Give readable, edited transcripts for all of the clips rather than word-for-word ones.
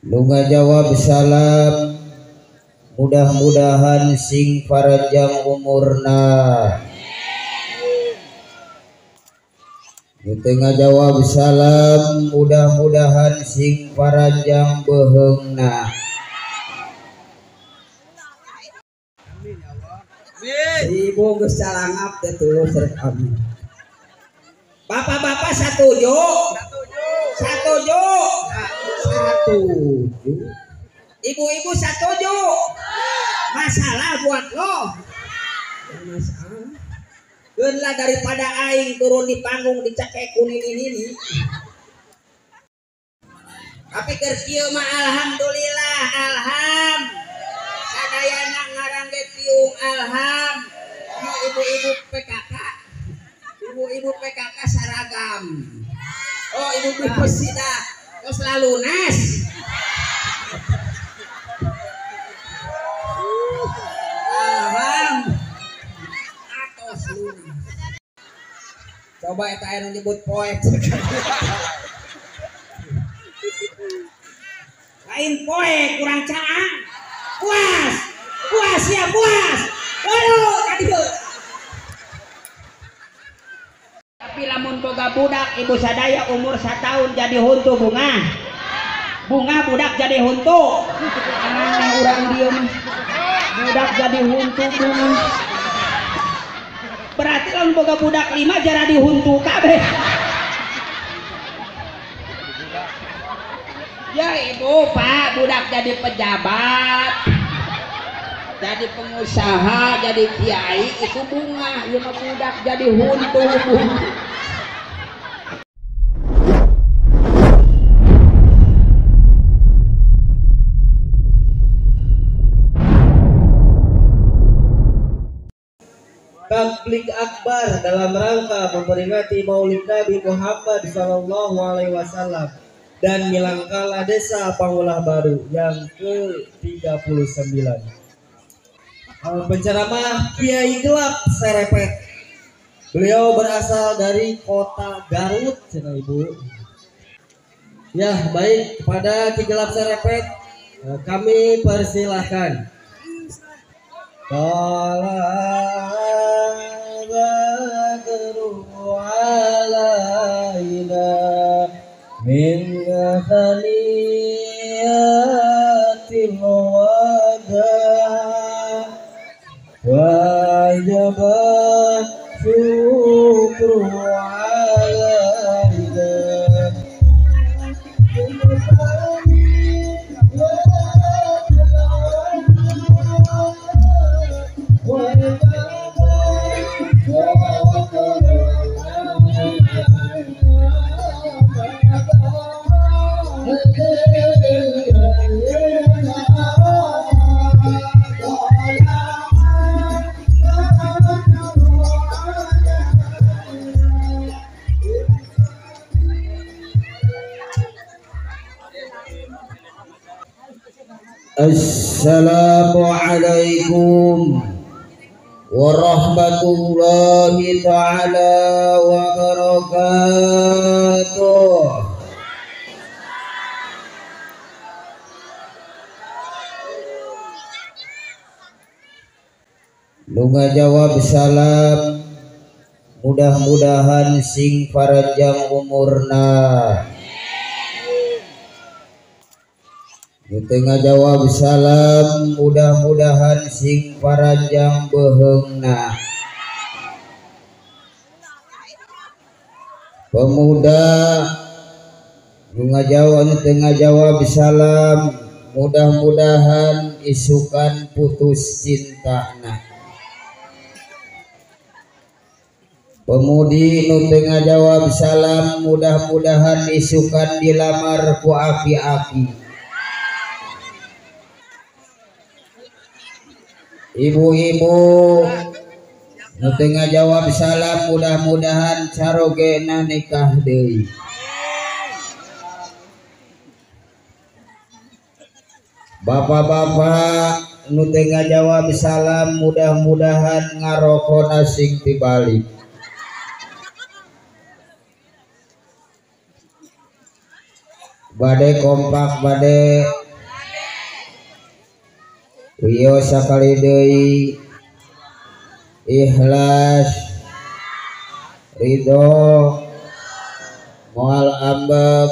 Nu ngajawab salam mudah-mudahan sing paranjang umurna. Nu teu ngajawab salam mudah-mudahan sing paranjang beuheungna. Ibu geus calangap teh tulus rek amin. Bapak-bapak satuju? Satuju? Satuju. Ibu-ibu satuju? Masalah buat lo. Masalah. Geunlah daripada aing turun di panggung dicakek ku nini-nini. Tapi keur kieu mah alhamdulillah, alham. Sadayana ngarangge tiung alham. Oh, ibu-ibu PKK. Ibu-ibu PKK seragam. Oh, ibu-ibu pesida terus lunas. Alham. Atos lunas. Coba eta anu nyebut poek. Lain poek kurang caang. Puas. Puas ya, puas. Waduh, tadi tuh. Tapi lamun boga budak ibu sadaya umur 1 tahun jadi huntu bunga. Bunga budak jadi huntu. Aneh urang diem. Budak jadi huntu bunga. Berarti lamun boga budak 5 jadi huntu kabeh. Ya ibu, pak, budak jadi pejabat, jadi pengusaha, jadi kiai, itu bunga. Ieu mah budak jadi huntu. Tabligh Akbar dalam rangka memperingati Maulid Nabi Muhammad Shallallahu Alaihi Wasallam dan Milangkala Desa Pangulah Baru yang ke-39. Penceramah Kiai Gelap Serepet. Beliau berasal dari kota Garut, cina ibu. Ya, baik, kepada Ki Gelap Serepet kami persilahkan. Badru alaina min thaniyatil wada wajaba syukru alaina. Assalamualaikum warahmatullahi ta'ala wabarakatuh. Nu ngajawab salam mudah-mudahan sing paranjang umurna. Nu teu ngajawab salam mudah-mudahan sing paranjang beuheungna. Pemuda nu teu ngajawab salam mudah-mudahan isukan putus cintana. Pemudi nu teu ngajawab salam mudah-mudahan isukan dilamar ku aki-aki. Ibu-ibu nu teu ngajawab salam mudah-mudahan carogena nikah deui. Bapak-bapak nu teu ngajawab salam mudah-mudahan ngarokona sing tibalik. Bade kompak bade wios sakali deui ikhlas ridho moal ambek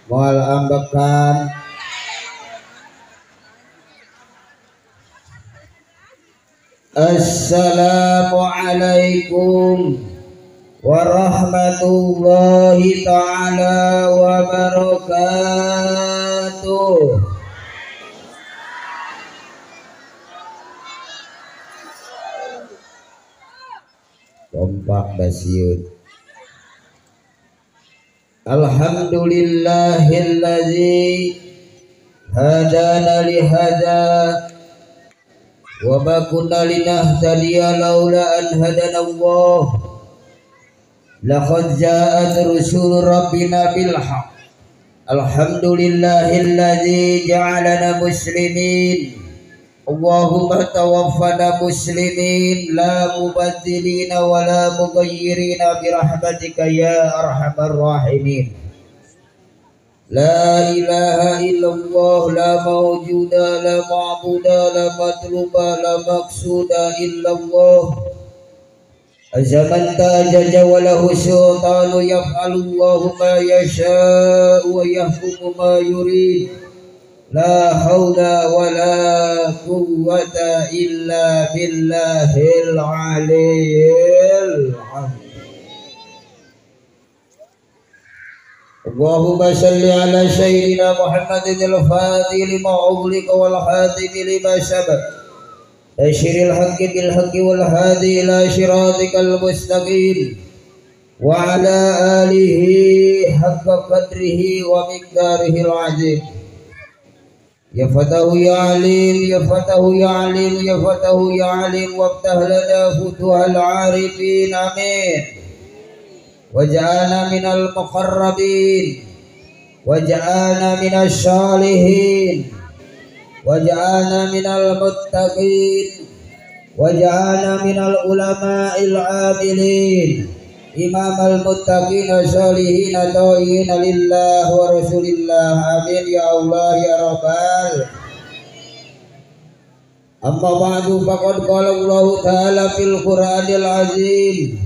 moal ambekan. Assalamualaikum warahmatullahi ta'ala wabarakatuh. Kompak basiun. Alhamdulillahillazi hadana lihada wa ma kunna linahtadiya laula an hadana Allah. Laqad ja'at rusul rabbina bil haqq. Alhamdulillahillazi ja'alana muslimin. Allahumma tawaffana muslimin la mubaddilina wa la mughayyirina bi rahmatika ya arhamar rahimin. La ilaha illallah la mawjuda la ma'buda la matluba la maqsuda illallah. Zaman tajaja wa lahu sultanu yaf'alullahu ma yasha'u wa yahkumu ma yurid. La hawla wa la quwwata illa billahil aliyil azim. Allahumma salli ala sayyidina Muhammadin al-fatih lima ughliqa wal khatimi lima sabaq. Bashiril haqqi bil haqqi wal hadi ila siratikal mustaqim wa ala alihi haqqa qadrihi wa miqdarihil azim. Ya fatahu ya alim, ya fatahu ya alim, ya fatahu ya alim, waftah lana futuhal arifin, amin. Waj'alna minal muqarrabin, waj'alna minas salihin, waj'alna minal muttaqin, waj'alna minal ulama'il amilin, imamal muttaqin sholihin ta'in lillah wa rasulillah, amin ya Allah ya rabbal. Amma ba'du, faqad qala Allah ta'ala fil Qur'anil azim.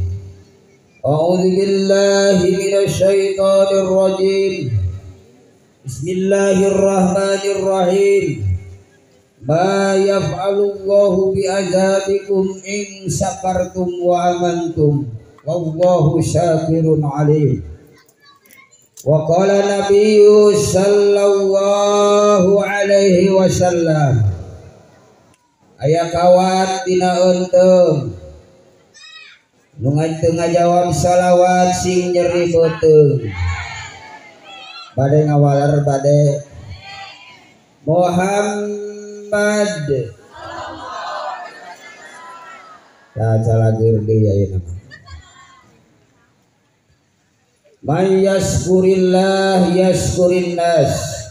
A'udzu billahi minasy syaithanir rajim. Bismillahirrahmanirrahim. Ma yaf'alullahu bi'adzabikum in syakartum wa amantum wallahu syakirun alim. Wa qala nabiyyu sallallahu alaihi wasallam, aya kawat dina eunteng nu teu ngajawab salawat sing nyeri beuteung, bade ngawaler bade Muhammad. Tah calageur deui ayeuna mah. Man yaskurillah yaskurin nas.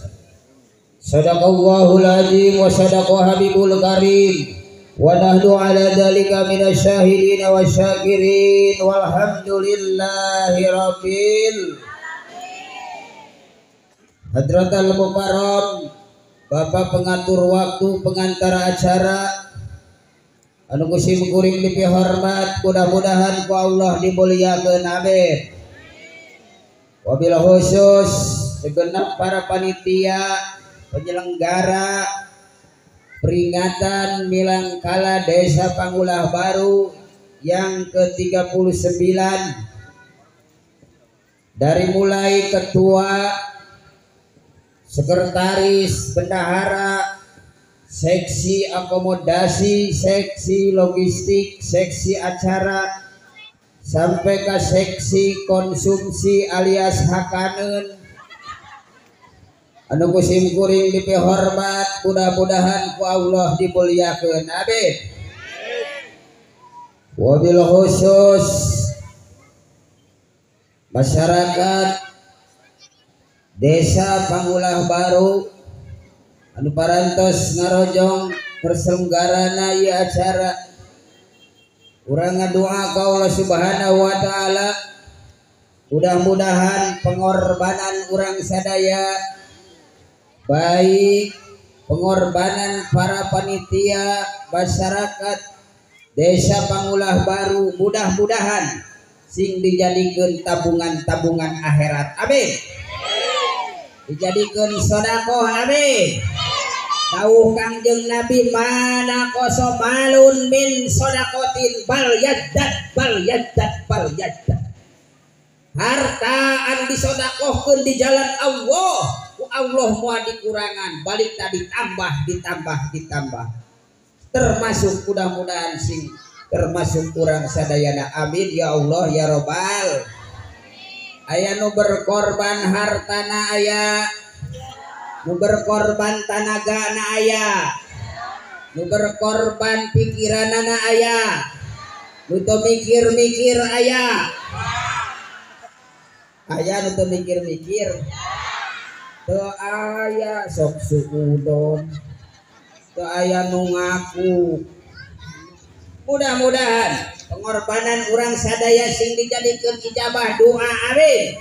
Sadaqallahul azim wa sadaqa habibul karim. Wa nahnu ala dzalika minasyahidin wasyakirin walhamdulillahi rabbil. Hadratal Mukarram, Bapak pengatur waktu, pengantara acara, anu ku sim kuring dipihormat, mudah-mudahan ku Allah dimuliakeun, amin. Wabil khusus segenap para panitia penyelenggara peringatan Milangkala Desa Pangullah Baru yang ke-39, dari mulai ketua, sekretaris, bendahara, seksi akomodasi, seksi logistik, seksi acara, sampai ke seksi konsumsi alias hakaneun. Anu ku sim kuring dipihormat, mudah-mudahan ku Allah dimuliakeun, amin. Wabil khusus masyarakat Desa Pangullah Baru anu parantos ngarojong terselenggarana ieu acara, urang ngadua ka Allah Subhanahu wa taala Mudah-mudahan pengorbanan urang sadaya, baik pengorbanan para panitia, masyarakat Desa Pangulah Baru, mudah-mudahan sing dijadikeun tabungan-tabungan akhirat. Amin. Dijadikeun sedekah. Amin. Dawuh Kangjeng Nabi mana koso malun min sodakotin bal yaddad bal yaddad bal yaddad. Harta anu disodakohkeun di jalan Allah, ku Allah moal dikurangan, balik tadi tambah ditambah ditambah. Termasuk mudah-mudahan sing termasuk kurang sadayana. Amin ya Allah ya robbal. Aya nu berkorban hartana aya, nu berkorban tanagana aya, nu berkorban pikiranana aya, nu teu mikir-mikir aya. Aya nu teu mikir-mikir. Teu aya sok suudon. Teu aya nu ngaku. Mudah-mudahan pengorbanan urang sadaya sing dijadikeun ijabah doa. Amin.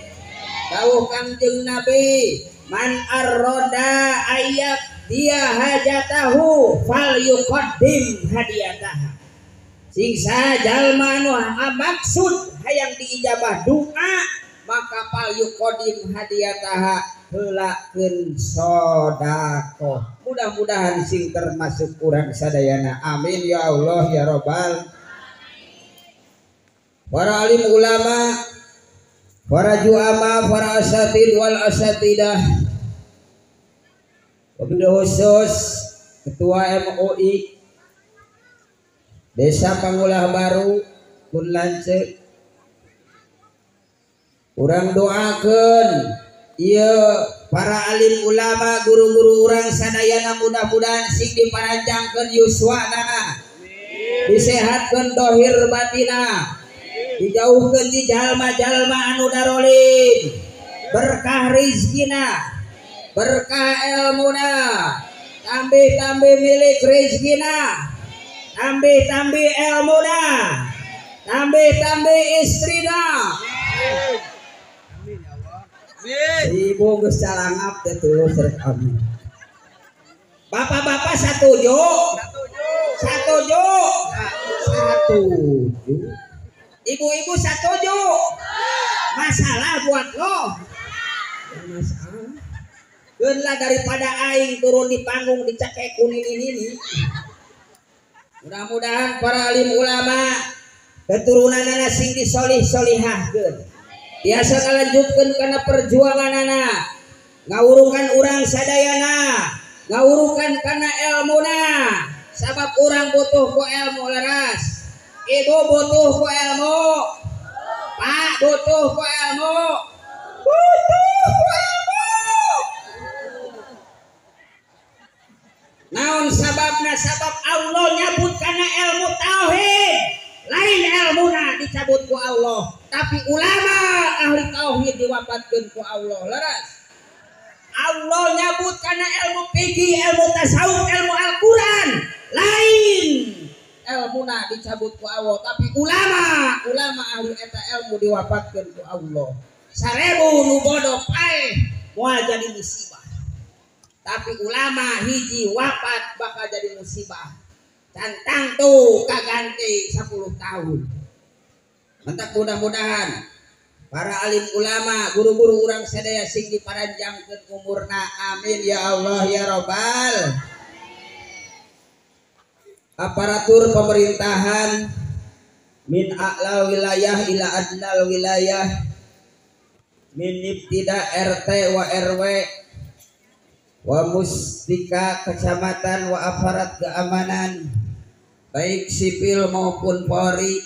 Dawuh Kangjeng Nabi man arroda ayat dia hajatahu fal yuqaddim hadiyataha. Sing sajalma anu maksud hayang diijabah doa maka fal yuqaddim hadiyataha, heulakeun sedekah. Mudah-mudahan sing termasuk urang sadayana. Amin ya Allah ya robbal. Para alim ulama, para juama, para asatid wal asatidah, wabil khusus Ketua MUI Desa Pangulah Baru pun lanceuk, urang doakeun ieu para alim ulama, guru-guru urang sadayana mudah-mudahan sing diparanjangkeun yuswana, disehatkeun dohir batina, dijauhkeun ti jalma-jalma anu darolim, berkah rizkina, berkah elmuna, tambih-tambih milik rizkina, tambih-tambih elmuna, tambih-tambih istrina. Ibu geus calangap teh tulus rek amin. Bapak-bapak satuju? Satuju? Satuju. Ibu-ibu satuju? Masalah buat lo. Masalah. Geun lah daripada aing turun di panggung dicekek ku nini-nini. Mudah-mudahan para alim ulama keturunanana sing disolih-solihahkeun. Biasa ngalanjutkeun kana perjuanganana, ngawurukan urang sadayana, ngawurukan kana elmuna. Sabab urang butuh ku ilmu leras. Ibu butuh ku ilmu, Pak butuh ku ilmu, butuh ku ilmu. Naon sababna? Sabab Allah nyabut kana ilmu tauhid. Lain ilmuna dicabut ku Allah, tapi ulama ahli tauhid diwafatkeun ku Allah. Leres. Allah nyabut kana ilmu fikih, ilmu tasawuf, ilmu Al-Qur'an. Lain ilmuna dicabut ku Allah, tapi ulama ahli eta ilmu diwafatkeun ku Allah. 1000 nu bodoh paeh moal jadi musibah. Tapi ulama hiji wafat bakal jadi musibah. Cantang tuh kaganti 10 tahun. Mantap, mudah-mudahan para alim ulama, guru-guru urang sadaya sing diparanjangkeun umurna. Amin ya Allah ya robbal. Aparatur pemerintahan min a'la wilayah ila adnal wilayah, min ibtida RT wa RW wa mustika kecamatan wa aparat keamanan baik sipil maupun Polri,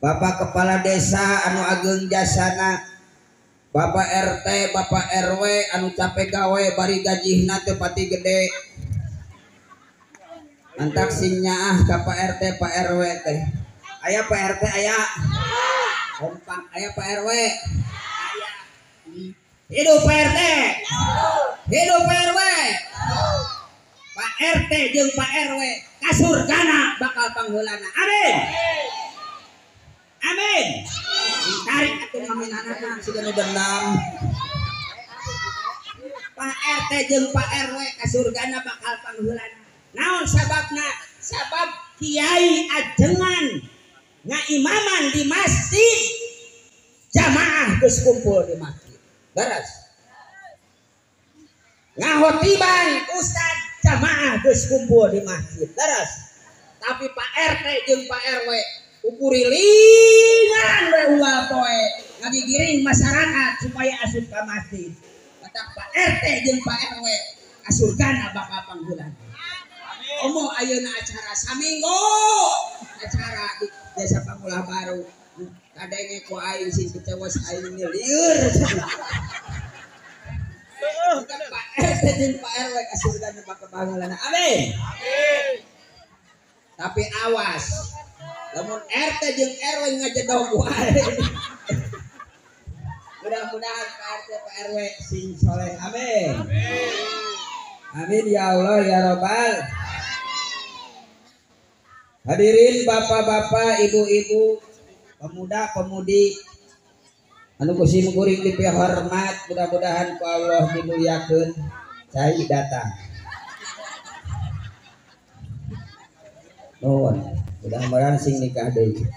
Bapak Kepala Desa anu ageng jasana, Bapak RT, Bapak RW anu capek gawe bari gajihna teu pati gede. Antak sing nyaah ka Pak RT, Pak RW teh. Aya Pak RT aya. Kompak aya Pak RW. Aya. Hidup Pak RT. Hidup Pak RW. Pak RT jeung Pak RW kasurgana bakal pangheulana. Amin. Amin. Tarik atuh ngaminanana siga nu dendam. Pak RT jeung Pak RW ka surgana bakal pangheulana. Naon sababna? Sabab kiai ajengan ngaimaman di masjid, jamaah geus kumpul di masjid. Beres. Ngahotiban ustad jamaah geus kumpul di masjid. Beres. Tapi Pak RT jeung Pak RW ukurilingan we unggal poe ngagigiring masyarakat supaya asup ka masjid. Matak Pak RT jeung Pak RW ka surgana bakal pangheulana. Omo ayeuna acara saminggu acara di Desa Pangulah Baru kadenge ku aing sing kecewas aing lieur. Pak RT jeung Pak RW ka surgana bakal pangheulana. Amin. Amin. Tapi awas lamun RT jeung RW ngajedog wae. Mudah-mudahan Pak RT Pak RW sing soleh. Amin. Amin. Amin ya Allah ya Rabbal. Hadirin bapak-bapak, ibu-ibu, pemuda-pemudi anu ku sim kuring dipihormat, mudah-mudahan ku Allah dimuliakeun. Cai datang. Nuhun, mudah-mudahan sing nikah deui.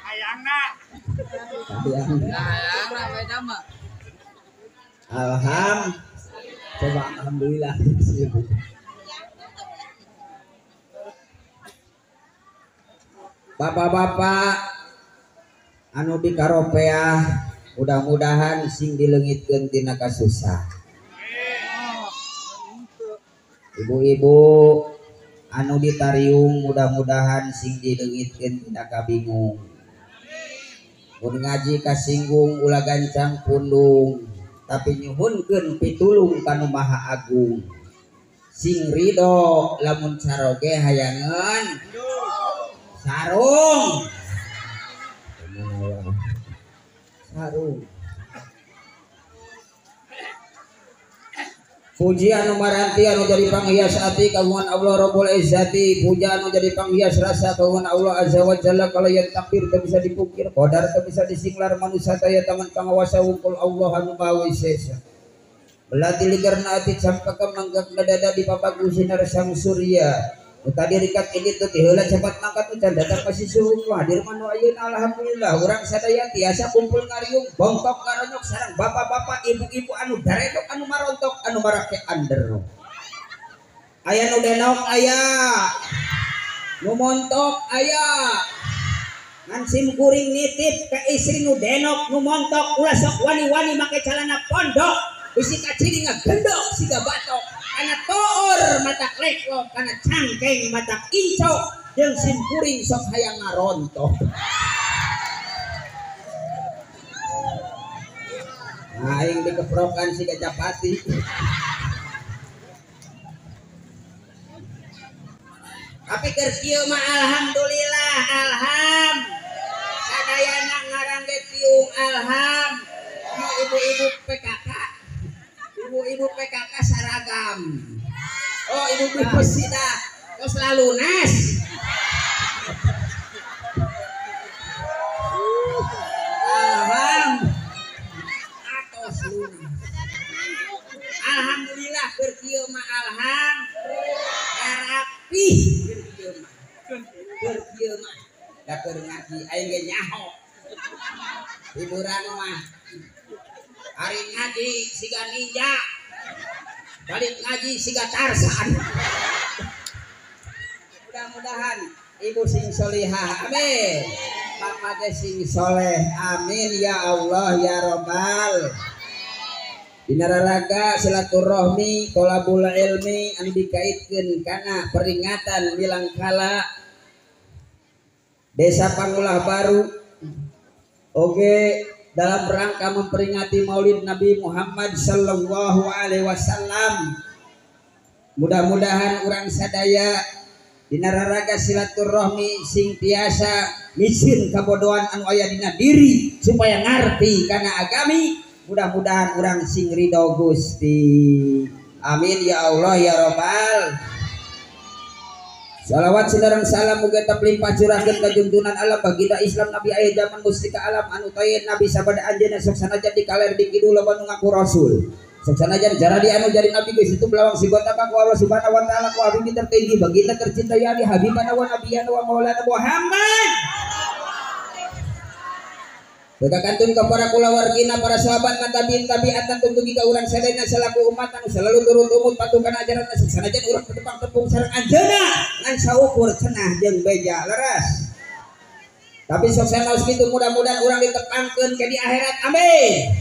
Hayangna. Hayangna beda mah. Alham. Coba alhamdulillah. Bapak-bapak anu di Karopeah mudah-mudahan sing dileungitkeun tina kasusah. Ibu-ibu anu di Tariung mudah-mudahan sing dileungitkeun tina kabingung. Mun ngaji kasinggung ulah gancang pundung, tapi nyuhunkeun pitulung ka Nu Maha Agung. Sing ridho lamun caroge hayangeun sarung. Sarung. Puji anu maranti anu jadi panghias ati kagungan Allah Rabbul Izzati, puja anu jadi panghias rasa kagungan Allah Azza wa Jalla, kalau yang takdir teu bisa dipungkir, qadar teu bisa disinglar, manusia taya tangan pangawasa wungkul Allah anu Maha Wisesa. Belati ligarna ati campaka manggakna dada di papagu sinar sang surya. Nu tadi rikat ini tuh tiheula cepat mangkat nu can datang pasti suhu hadir mah nu ayeuna alhamdulillah urang sadaya tiasa kumpul ngariung bongkok ngaronyok sareng bapak-bapak ibu-ibu anu daredok anu marontok anu marake anderok. Aya nu denok aya, nu montok aya. Ngan sim kuring nitip ka istri nu denok nu montok ulah sok wani-wani make calana pondok bisi kaciri ngagendok siga batok. Kana toor mata kleklo, kana cangkeng mata incok, jeung sim kuring sok hayang ngarontok. Aing dikeprokan siga capati. Tapi keur kieu mah alhamdulillah, alham. Sadayana ngarangge tiung alham. Ibu-ibu PKK. Ibu-ibu PKK seragam. Oh, ibu-ibu sida terus lunas. Alham. Atos lunas. Alhamdulillah keur kieu mah alham. Rapih keur kieu mah. Keur kieu mah da keur ngaji aing ge nyaho. Hiburan mah. Hari ngaji siga ninja, balik ngaji siga Tarsan. Mudah-mudahan ibu sing solihah, amin. Bapak ge sing soleh, amin ya Allah ya Rabbal. Dina raraga silaturahmi tolabul ilmi anu dikaitkeun kana peringatan milangkala Desa Pangulah Baru. Oke, dalam rangka memperingati Maulid Nabi Muhammad sallallahu alaihi wasallam. Mudah-mudahan urang sadaya dina raraga silaturahmi sing tiasa misin kabodohan anu aya dina diri supaya ngarti kana agami. Mudah-mudahan urang sing ridho Gusti. Amin ya Allah ya Rabbal. Salawat sinareng salam muga terlimpah curahkeun ka juntunan alam baginda Islam Nabi aya zaman mustika alam anu tayen Nabi sabada anjeunna sok sanajan di kaler di kidul loba nu ngaku rasul. Sok sanajan jaradi anu jadi nabi geus itu belawang sigota ka ku Allah Subhanahu wa taala ku habib tertinggi baginda tercinta ya di habibana wa nabiyana wa maulana Muhammad. Bega kantun ka para kulawargina para sahabat tabiin tabiat tuntugi ka urang sadayana salaku umat anu selalu turut umut patuh kana ajaran sanajan urang tepang tepung sareng anjeunna ngan saukur cenah jeung beja leres. Tapi sok sanaos kitu mudah-mudahan urang ditepangkeun ke di akhirat amin.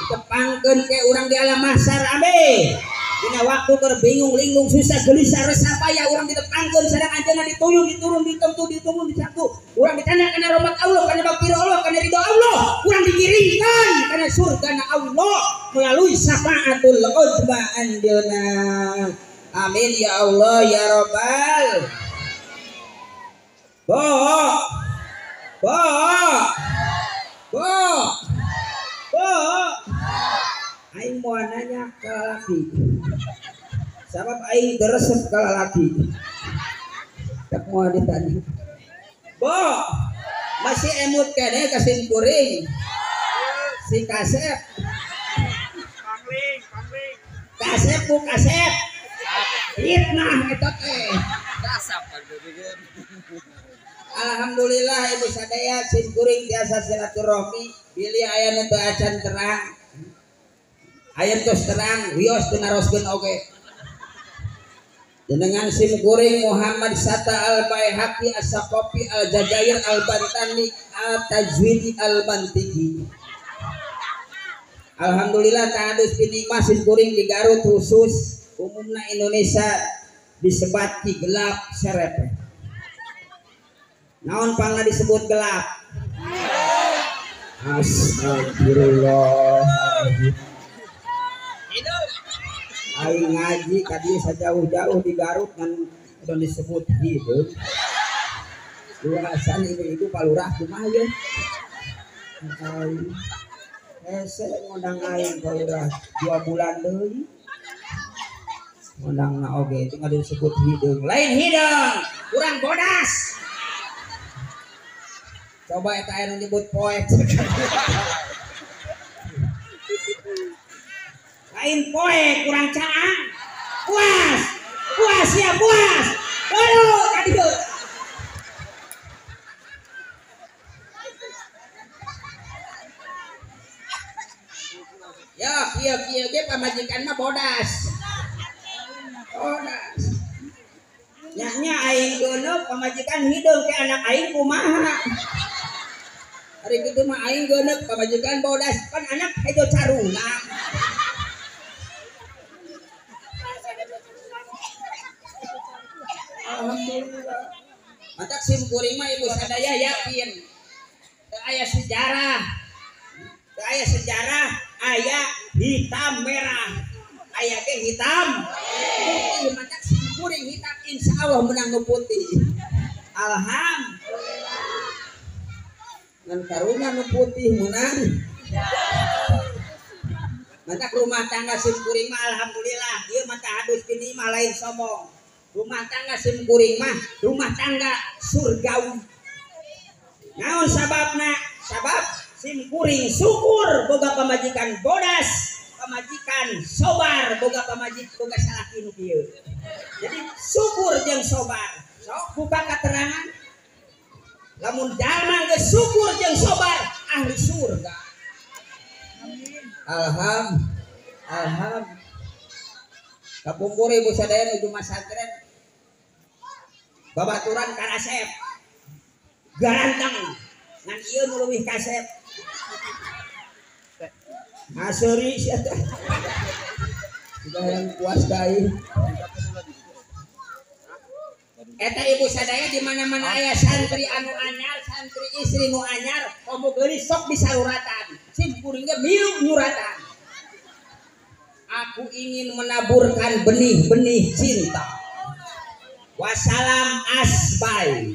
Ditepangkeun ke urang di alam mahsyar amin. Dina waktu keur bingung linglung susah gelisah resah payah urang ditepangkeun sareng anjeunna dituyung diturun ditemtu ditunggu disatu urang ditanda kana rahmat Allah kana magfirah Allah kana ridho Allah urang digiringkan kana surgana Allah melalui syafaatul uzma anjeunna amin ya Allah ya rabbal bo bo bo bo aing mau nanya ke lalaki sabab aing deresep ke lalaki tak mau ditanya bo masih emut kene kasim kuring si kasep pangling pangling kasep bu kasep fitnah eta teh kasap. Alhamdulillah ibu sadaya sim kuring tiasa silaturahmi bilih aya nu teu acan terang aya tos terang wios teu naroskeun oge. Jenengan sim kuring Muhammad Sata Al-Baihaqi As-Saqafi Al-Jazair Al-Bantani Al-Tajwidi Al-Bantiki. Alhamdulillah ta'adus pinikmah sim kuring di Garut khusus umumna Indonesia disebat ki gelap serepet. Naon pangna disebut gelap? Astagfirullah. Aing ngaji tadi sejauh-jauh di Garut kan udah disebut hideung. Luasan ibu-ibu palurah kumaha ye? Aing hese ngundang aing palurah 2 bulan deui. Ngundangna oge itu nggak disebut hideung. Lain hideung, kurang bodas. Coba eta aya nu nyebut poek. Lain poe kurang caang. Puas. Puas ya puas. Aduh tadi tuh. Ya kieu-kieu ge pamajikan mah bodas. Bodas. Nya aing geuneup pamajikan hideung ke anak aing kumaha. Hari kitu mah aing geuneup pamajikan bodas kan anak hejo caruna. Alhamdulillah. Matak sim kuring mah ibu sadaya yakin. Teu aya sejarah. Teu aya sejarah aya hitam merah. Aya ge hitam putih. Matak sim kuring hitam insyaallah menang nu putih. Alhamdulillah. Ngan karunya nu putih menang. Matak rumah tangga sim kuring mah alhamdulillah. Ieu mah tahadus kini mah lain sombong. Rumah tangga sim kuring mah rumah tangga surgawi. Naon sababna? Sabab sim kuring syukur boga pamajikan bodas, pamajikan sobar, boga pamajikan boga salaki nu kieu. Jadi syukur jeung sobar. Sok buka keterangan. Lamun jalma geus syukur jeung sobar ahli surga. Amin. Alhamdulillah. Alhamdulillah. Kapungkur ibu sadaya nuju masantren babaturan karasep garanteng ngan ieu nu leuwih kasep ngaseuri sia teh sudah yang puas kai eta ibu sadaya di mana-mana aya santri anu anyar santri istri nu anyar komo geulis sok disaruratan sim kuring ge milu nyuratan. Aku ingin menaburkan benih-benih cinta. Wassalam asbai.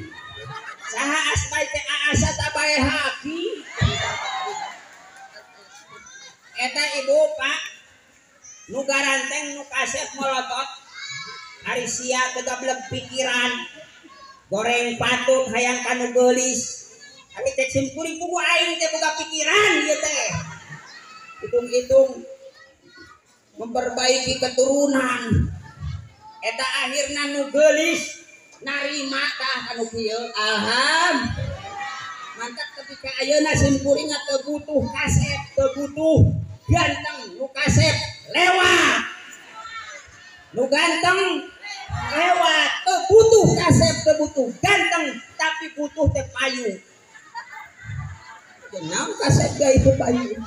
Saha asbai teh asa tabae haki. Eta ibu pak nu garanteng nu kasep molotot. Ari sia teu gablek pikiran. Goreng patut hayang kanu geulis. Ari cek sim kuring kudu aing teh boga pikiran ieu teh. Hitung-hitung memperbaiki keturunan. Eta akhirna nu geulis narima tah anu kieu. Alhamdulillah. Mantap ketika ayeuna sim kuring teu butuh kasep, teu butuh ganteng, nu kasep lewat. Nu ganteng lewat, teu butuh kasep, teu butuh ganteng, tapi butuh teh payu. Naon kasep gae teu payu.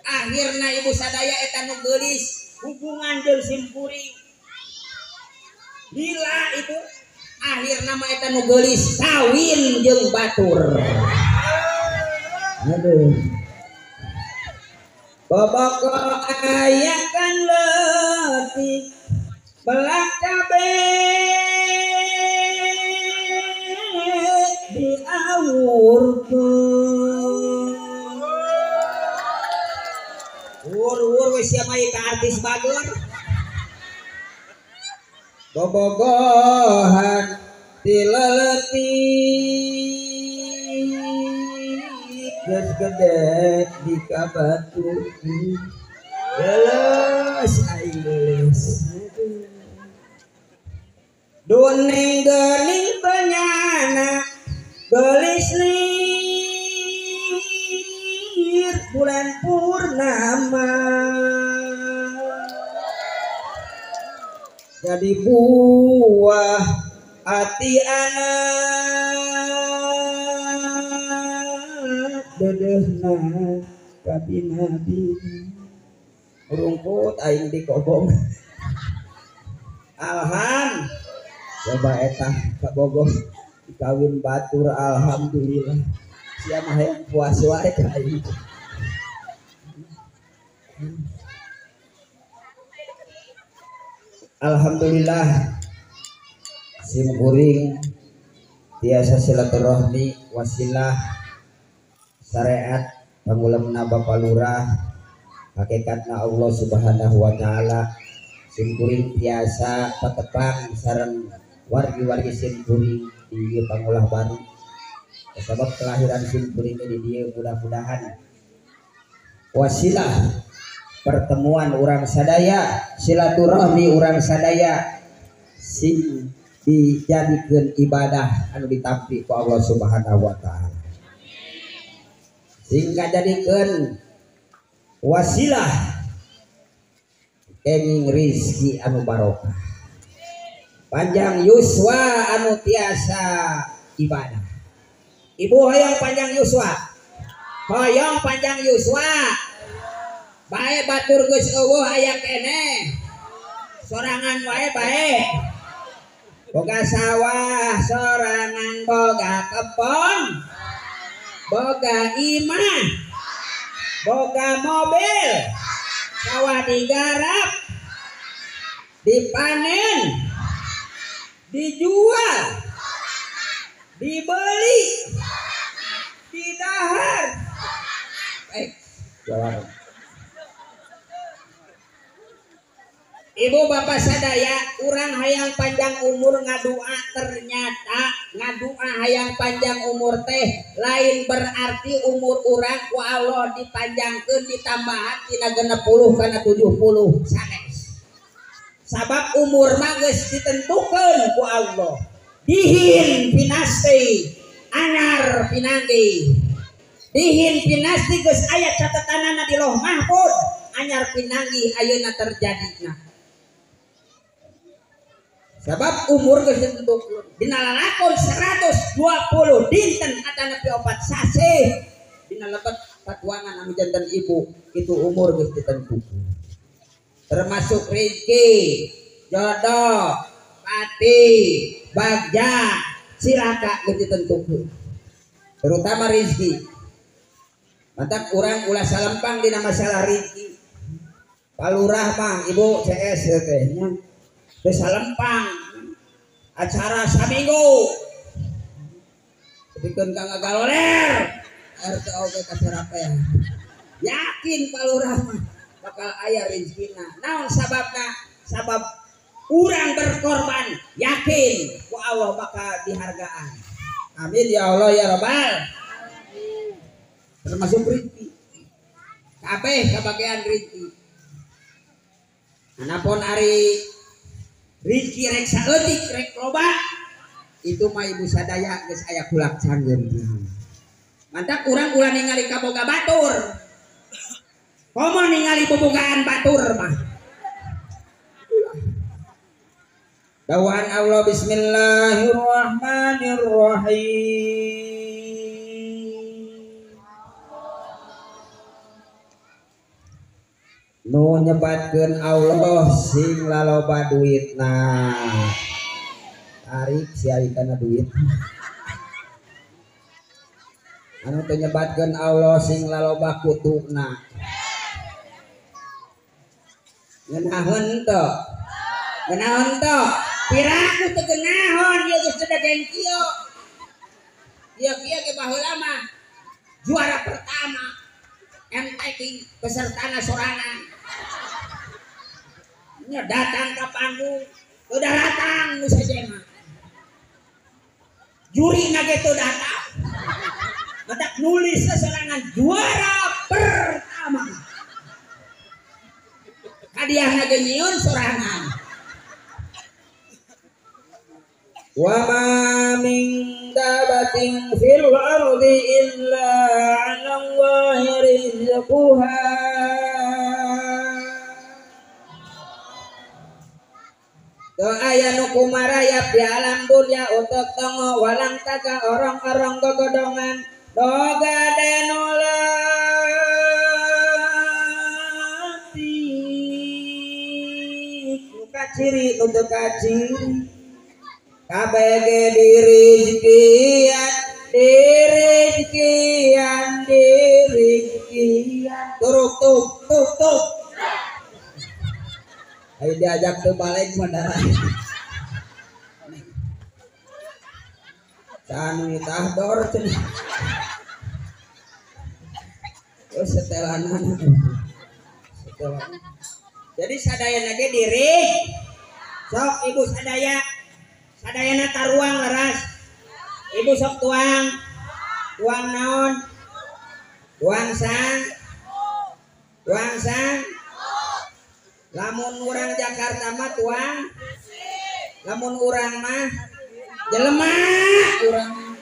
Akhirna ibu sadaya eta nu geulis hubungan jeung sim kuring. Gila itu. Akhirna mah eta nu geulis kawin jeung batur. Aduh. Boboko aya kan leutik belak cabe diawurkeun. Wur-wur we sia mah ka artis bageur. Bobogohan tileletik geus gede di kabatu geus aing geulis duning geuning penyana geulis lir bulan purnama jadi buah hati anak dedehna kabinabi rungkut aing dikobong. Alham coba eta kabogoh dikawin batur alhamdulillah sia mah hayang puas wae ka aing. Alhamdulillah sim kuring tiasa silaturahmi wasilah syariat pangulemna Bapak Lurah hakikatna Allah Subhanahu wa taala sim kuring tiasa patepang sareng wargi-wargi sim kuring di ieu pangulah baru sabab kelahiran sim kuring di dieu mudah-mudahan wasilah pertemuan urang sadaya silaturahmi urang sadaya sing dijadikeun ibadah anu ditampi ku Allah Subhanahu wa taala sing kajadikeun wasilah kenging rizki anu barokah panjang yuswa anu tiasa ibadah. Ibu hoyong panjang yuswa, hoyong panjang yuswa. Bae batur geus eueuh aya keneh. Sorangan wae bae. Boga sawah sorangan, boga kebon, boga imah, boga mobil, sawah digarap, dipanen, dijual, dibeli, didahar. Baik, jawab. Ibu bapak sadaya urang hayang panjang umur ngadua ternyata ngadua hayang panjang umur teh lain berarti umur urang ku Allah dipanjangkeun ditambahan tina 60 kana 70 sanes. Sabab umur mah geus ditentukeun ku Allah. Dihin pinasti anyar pinanggi. Dihin pinasti geus aya catetanana di Lauh Mahfuz anyar pinanggi ayeuna terjadina. Sebab umur geus ditentukeun dina lalakon 120 dinten atanapi 4 sasih dina lebet patuangan anu janten ibu itu umur geus ditentukeun termasuk rezeki jodoh pati bagja cilaka geus ditentukeun terutama rezeki. Mantak urang ulah salempang dina masalah rezeki. Palurah mah ibu CS teh nya geus salempang acara saminggu tepikeun ka ngagaloler RT oge kasarapean yakin Pak Lurah mah bakal aya rezekina. Naon sababna? Sabab urang berkorban yakin ku Allah bakal dihargaan. Amin ya Allah ya Rabbal. Termasuk rezeki. Kabeh kabagian rezeki. Anapun ari rezeki rek saeutik rek loba itu mah ibu sadaya geus aya kulak canggeun. Mantak urang ulah ningali kaboga batur. Komo ningali bobogaan batur mah. Dawuhan Allah bismillahirrahmanirrahim. Nu nyebatkeun Allah sing laloba duitna. Tarik si ari kana duit. Anu teu nyebatkeun Allah sing laloba kutuna. Ngeunaheun teu? Ngeunaheun teu? Piraku teu geunahon ieu geus daging kieu. Ieu kieu ge baheula mah juara pertama MTQ pesertana sorangan. Nya datang ka panggung, teu datang nu sejen mah. Juri na ge teu datang. Matak nulis sesorangan juara pertama. Hadiahna ge nyieun sorangan. Wa ma min dabatin fil ardi illa 'ala Allahi rizquha. Teu aya nu kumarayap di alam dunya untuk tongo walang taga orang-orang gogodongan doga denu leutik nu kaciri nu teu kaciri kabeh dirizkian dirizkian dirizkian turuk tuk tuk tuk. Ayo diajak ke balik mandara. Canu tahdor cenah. Oh setelanan. Setelan. Jadi sadayana ge diri. Sok ibu sadaya. Sadayana taruang leras. Ibu sok tuang. Tuang naon? Tuang sang. Tuang sang. Lamun urang Jakarta mah tuang, lamun urang mah jelema urang.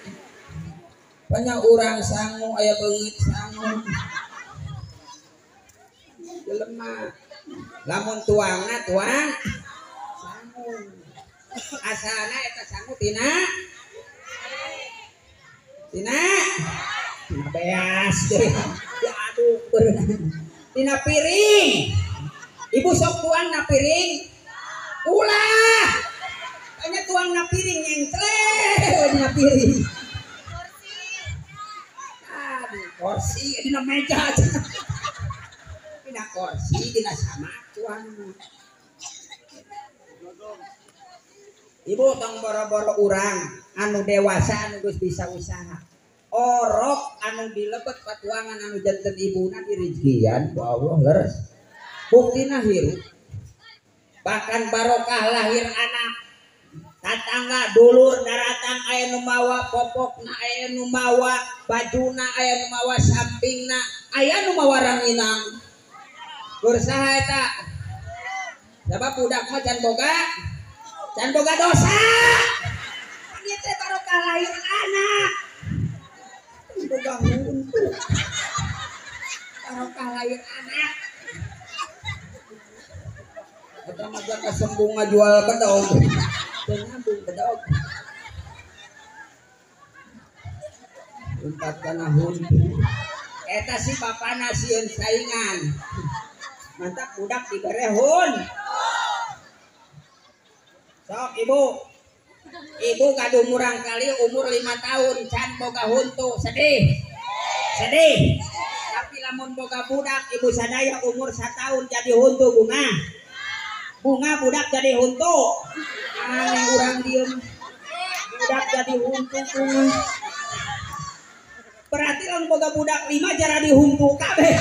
Banyak urang sangu aya beungeut sangu. Jelema. Lamun tuangna tuang sangu. Asalna eta sangu tina tina tina beas deui. Diaduk beureunan. Tina piring. Ibu sok tuang na piring, ulah, hanya tuang na piring nyengkleh na piring. Aduh, kursi dina meja aja, dina kursi dina sama tuang. Ibu tong boro-boro urang, anu dewasa anu geus bisa usaha. Orok anu dilebet patuangan anu janten ibuna dirizkian ku Allah leres. Buktina hirup bahkan barokah lahir anak tatangga dulur daratang aya nu mawa popokna aya nu mawa bajuna aya nu mawa sampingna aya nu mawa ranginang berusaha eta sabab budak mah can boga dosa pan ieu teh barokah lahir anak boga huntu barokah lahir anak. Eta mah kasembung ngajual bedog. Teu nyambung bedog. Umpat kana huntu. Eta si bapana sieun saingan. Mantap budak dibere hun. Sok ibu. Ibu gaduh murang kali umur 5 tahun can boga huntu sedih. Sedih. Tapi lamun boga budak ibu sadaya umur 1 tahun jadi huntu bunga. Bunga budak jadi huntu. Aneh urang diem. Budak jadi huntu bunga. Berarti lamun boga budak 5 jara dihuntu kabeh.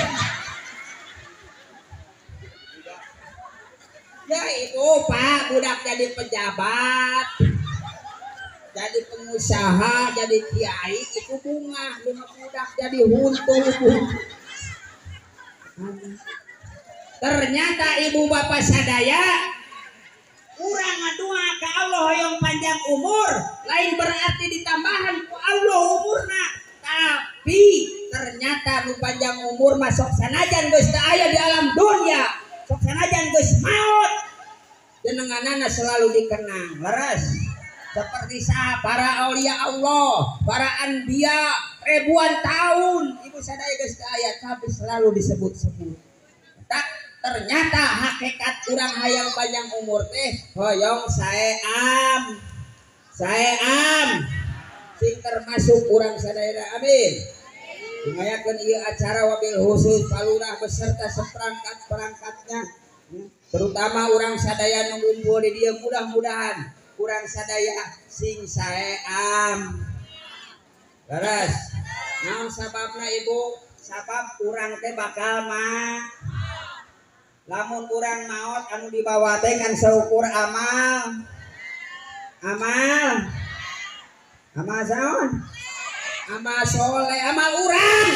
Oh Pak, budak jadi pejabat, jadi pengusaha, jadi kiai itu bunga. Lima budak jadi huntu. Ternyata ibu bapak sadaya urang ngadua ka Allah hoyong panjang umur, lain berarti ditambahan ku Allah umurna, tapi ternyata nu panjang umur mah sok sanajan geus teu aya di alam dunia, sok sanajan geus maot, jenenganana selalu dikenang. Leres. Seperti sah para aulia Allah, para anbiya ribuan tahun ibu sadaya geus teu aya tapi selalu disebut-sebut. Tak ternyata hakikat urang hayang panjang umur teh hoyong saeam. Saeam sing termasuk urang sadaya. Amin. Dimayakeun ieu acara wabil khusus palurah beserta seperangkat-perangkatnya, terutama urang sadaya nu ngumpul di dieu, mudah-mudahan urang sadaya sing saeam. Leres. Naon sababna ibu? Sabab urang teh bakal mah lamun urang maot anu dibawa teh ngan saukur amal. Amal. Amal saon? Amal soleh, amal urang.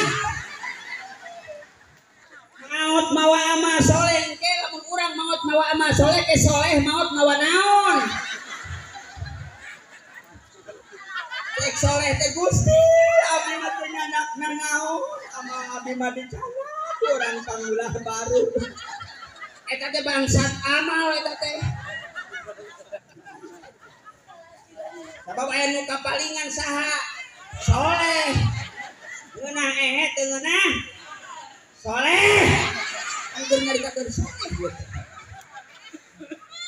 Maot mawa amal soleh engke lamun urang maot mawa amal soleh ke soleh maot mawa naon? Cek soleh teh Gusti, abdi mah teu nyanak naon, amal abdi mah dicanak urang pangulah baru. Eta teh bangsat amal eta teh. Sabab aya nu kapalingan saha? Soleh. Ngeunah ehe teu ngeunah? Soleh. Anggur nyaritakeun soleh ieu teh.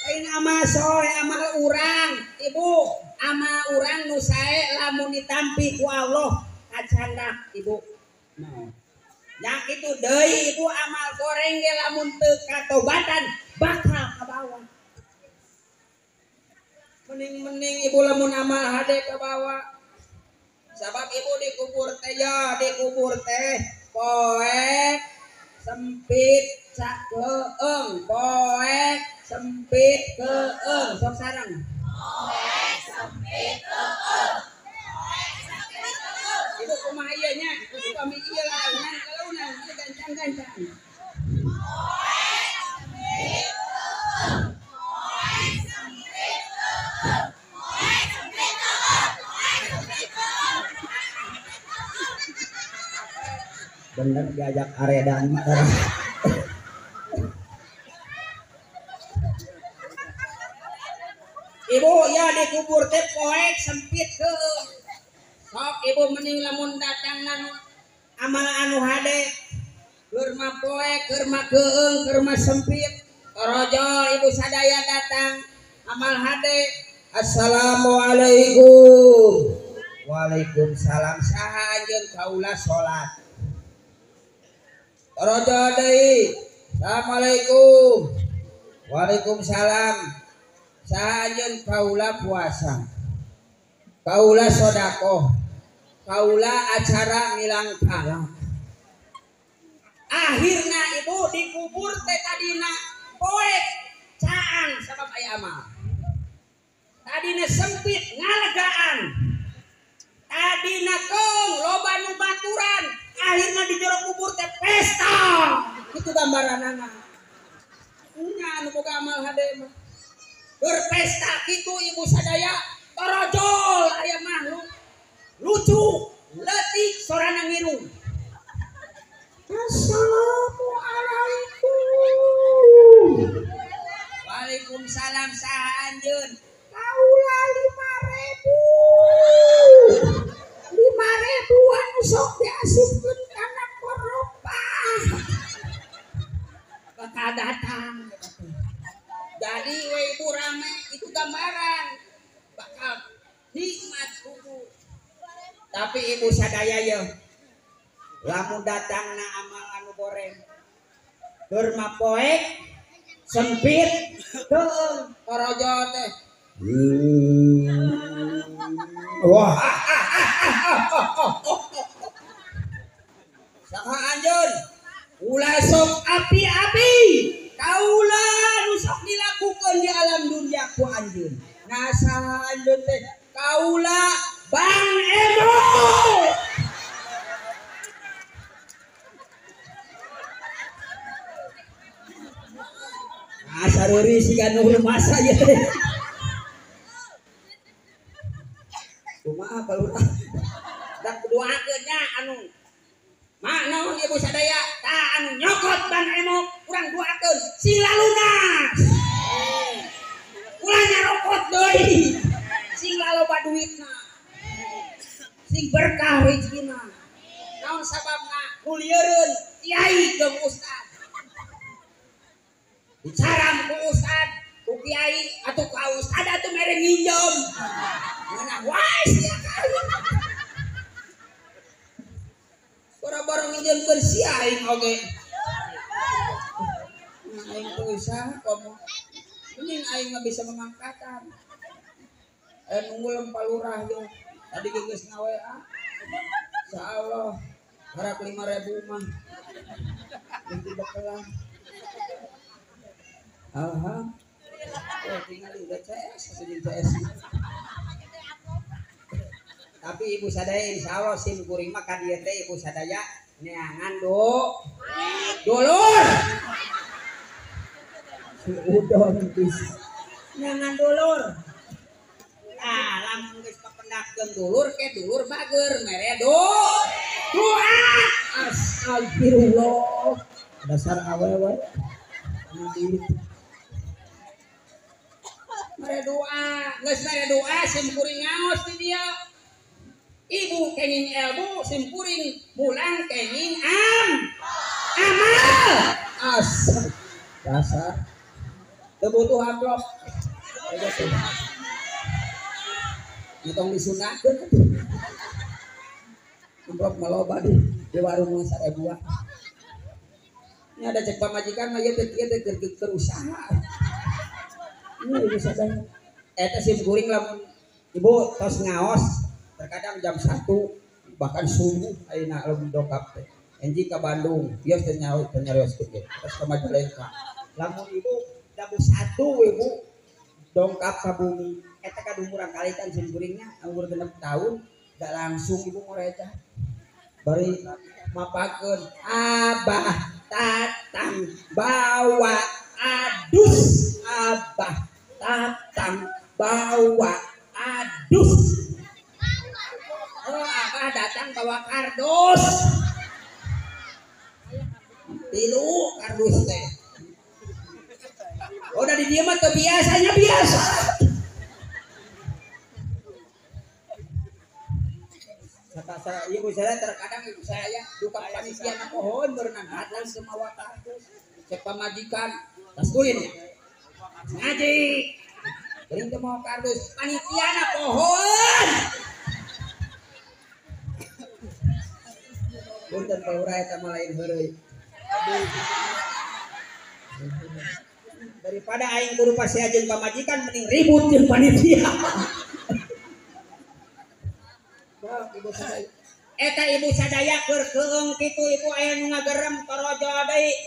Lain amal soleh, amal urang, ibu. Amal urang nu sae lamun ditampi ku Allah kacandak ibu. Nah. Yang itu deui ibu amal goreng ge lamun teu katobatan bakal kabawa. Mending-mending ibu lamun amal hade kabawa. Sabab ibu dikubur teh ya, dikubur teh poek sempit cakeung, poek sempit keung, sok sareng. Poek sempit keung. Ibu kumaha ieu nya? Ibu kami ieu launan kalaunan, ieu gancang-gancang. Poek sempit keung. Poek sempit keung. Poek sempit keung. Poek sempit keung. Bener diajak aredan mah. Ibu ya dikubur teh poek sempit keung. Sok ibu mending lamun datang anu amal anu hade keur mah poek, keur mah keung, keur mah sempit. Torojol ibu sadaya datang amal hade. Assalamualaikum. Waalaikumsalam. Saha anjeun kaula salat. Torojol deui. Assalamualaikum. Waalaikumsalam. Saha anjeun kaula puasa. Kaula sodakoh. Kaula acara milang kalah. Akhirna ibu dikubur teh tadina poek caang sabab aya amal. Tadina sempit ngalegaan. Tadina keung loba nu baturan, akhirna di jero kubur teh pesta. Itu gambaranana. Nya anu boga amal hade mah. Berpesta kitu ibu sadaya, torojol aya makhluk lucu, leutik sorana ngirung. Assalamualaikum. Waalaikumsalam. Saha anjeun? Kaula 5.000. 5.000 anu sok diasupkeun kana koropah. Bakal datang. Jadi we ibu rame itu gambaran bakal nikmat kubur. Tapi ibu sadaya ye lamun datangna amal anu goreng keur mah poek sempit keung torojol teh. Wah. Saha anjeun? Ulah sok api-api. Kaula nu sok dilakukeun Diajarkeun di alam dunia ku anjeun. Nah saha anjeun teh? Kaula Bang Emo. Nah sareuri siga nu rumasa ieu teh. Kumaha palurah? Da doakeun nya anu mak naon ibu sadaya tah anu nyokot Bang Emo urang doakeun sing lalunas. Ulah nyarokot deui. Sing laloba duitna. Sing berkah rezekina. Naon sababna? Kulieureun kiai jeung ustad. Dicaram ku ustad, ku kiai atuh ka ustad atuh mere nginjem. Ngeunah wae sia kali. Boro-boro nginjemkeun sia aing oge. Nah, aing teu usaha komo. Mending aing mah bisa mengangkatan. Nunggu lempar lurah yo. Tadi geus nga-WA. Insyaallah harap 5.000 mah. Nanti bakalan. Alhamdulillah. Tinggal udah CS, jeung CS. Tapi ibu sadaya insyaallah sim kuring mah ka dieu teh ibu sadaya neangan dulur. Udon bisa. Neangan dulur. Ah, lamun geus papendakkeun dulur ke dulur bager mere doa. Astagfirullah. Dasar awewe. Mere doa, geus mere doa sim kuring ngaos di dieu. Ibu kenging ilmu sim kuring mulang kenging amal. As dasar teu butuh amplop. Ngetong disunahkeun atuh. Amplop mah loba di warung mah 1000-an. Nya ada cek pamajikan mah ieu teh kieu teh keur usaha. Ini ibu sadaya. Eta sim kuring lamun ibu tos ngaos terkadang jam 1 bahkan subuh ayeuna lamun dongkap teh. Enjing ka Bandung, bios teh nyarioskeun ge. Tos ka Majalengka. Lamun ibu jam 1 ibu dongkap ka bumi. Eta kadumuran kali kan sim kuringnya umur 6 tahun gak langsung ibu ngorecah. Bari mapakeun abah tatang bawa adus, abah tatang bawa adus. Oh, abah datang bawa kardus. Tilu kardus teh. Oh, dari dia mah biasanya biasa. Kata ibu saya terkadang ibu saya duka panitia pohon berenang datang semua kardus. Cek pamajikan tas kulin ngaji. Bering teu mau kardus panitia na pohon. Punten palurah eta mah lain heureuy. Daripada aing kudu pasea jeung pamajikan mending ribut jeung panitia. Ibu sadaya. Eta ibu sadaya keur keung kitu ibu aya nu ngagerem torojo deui.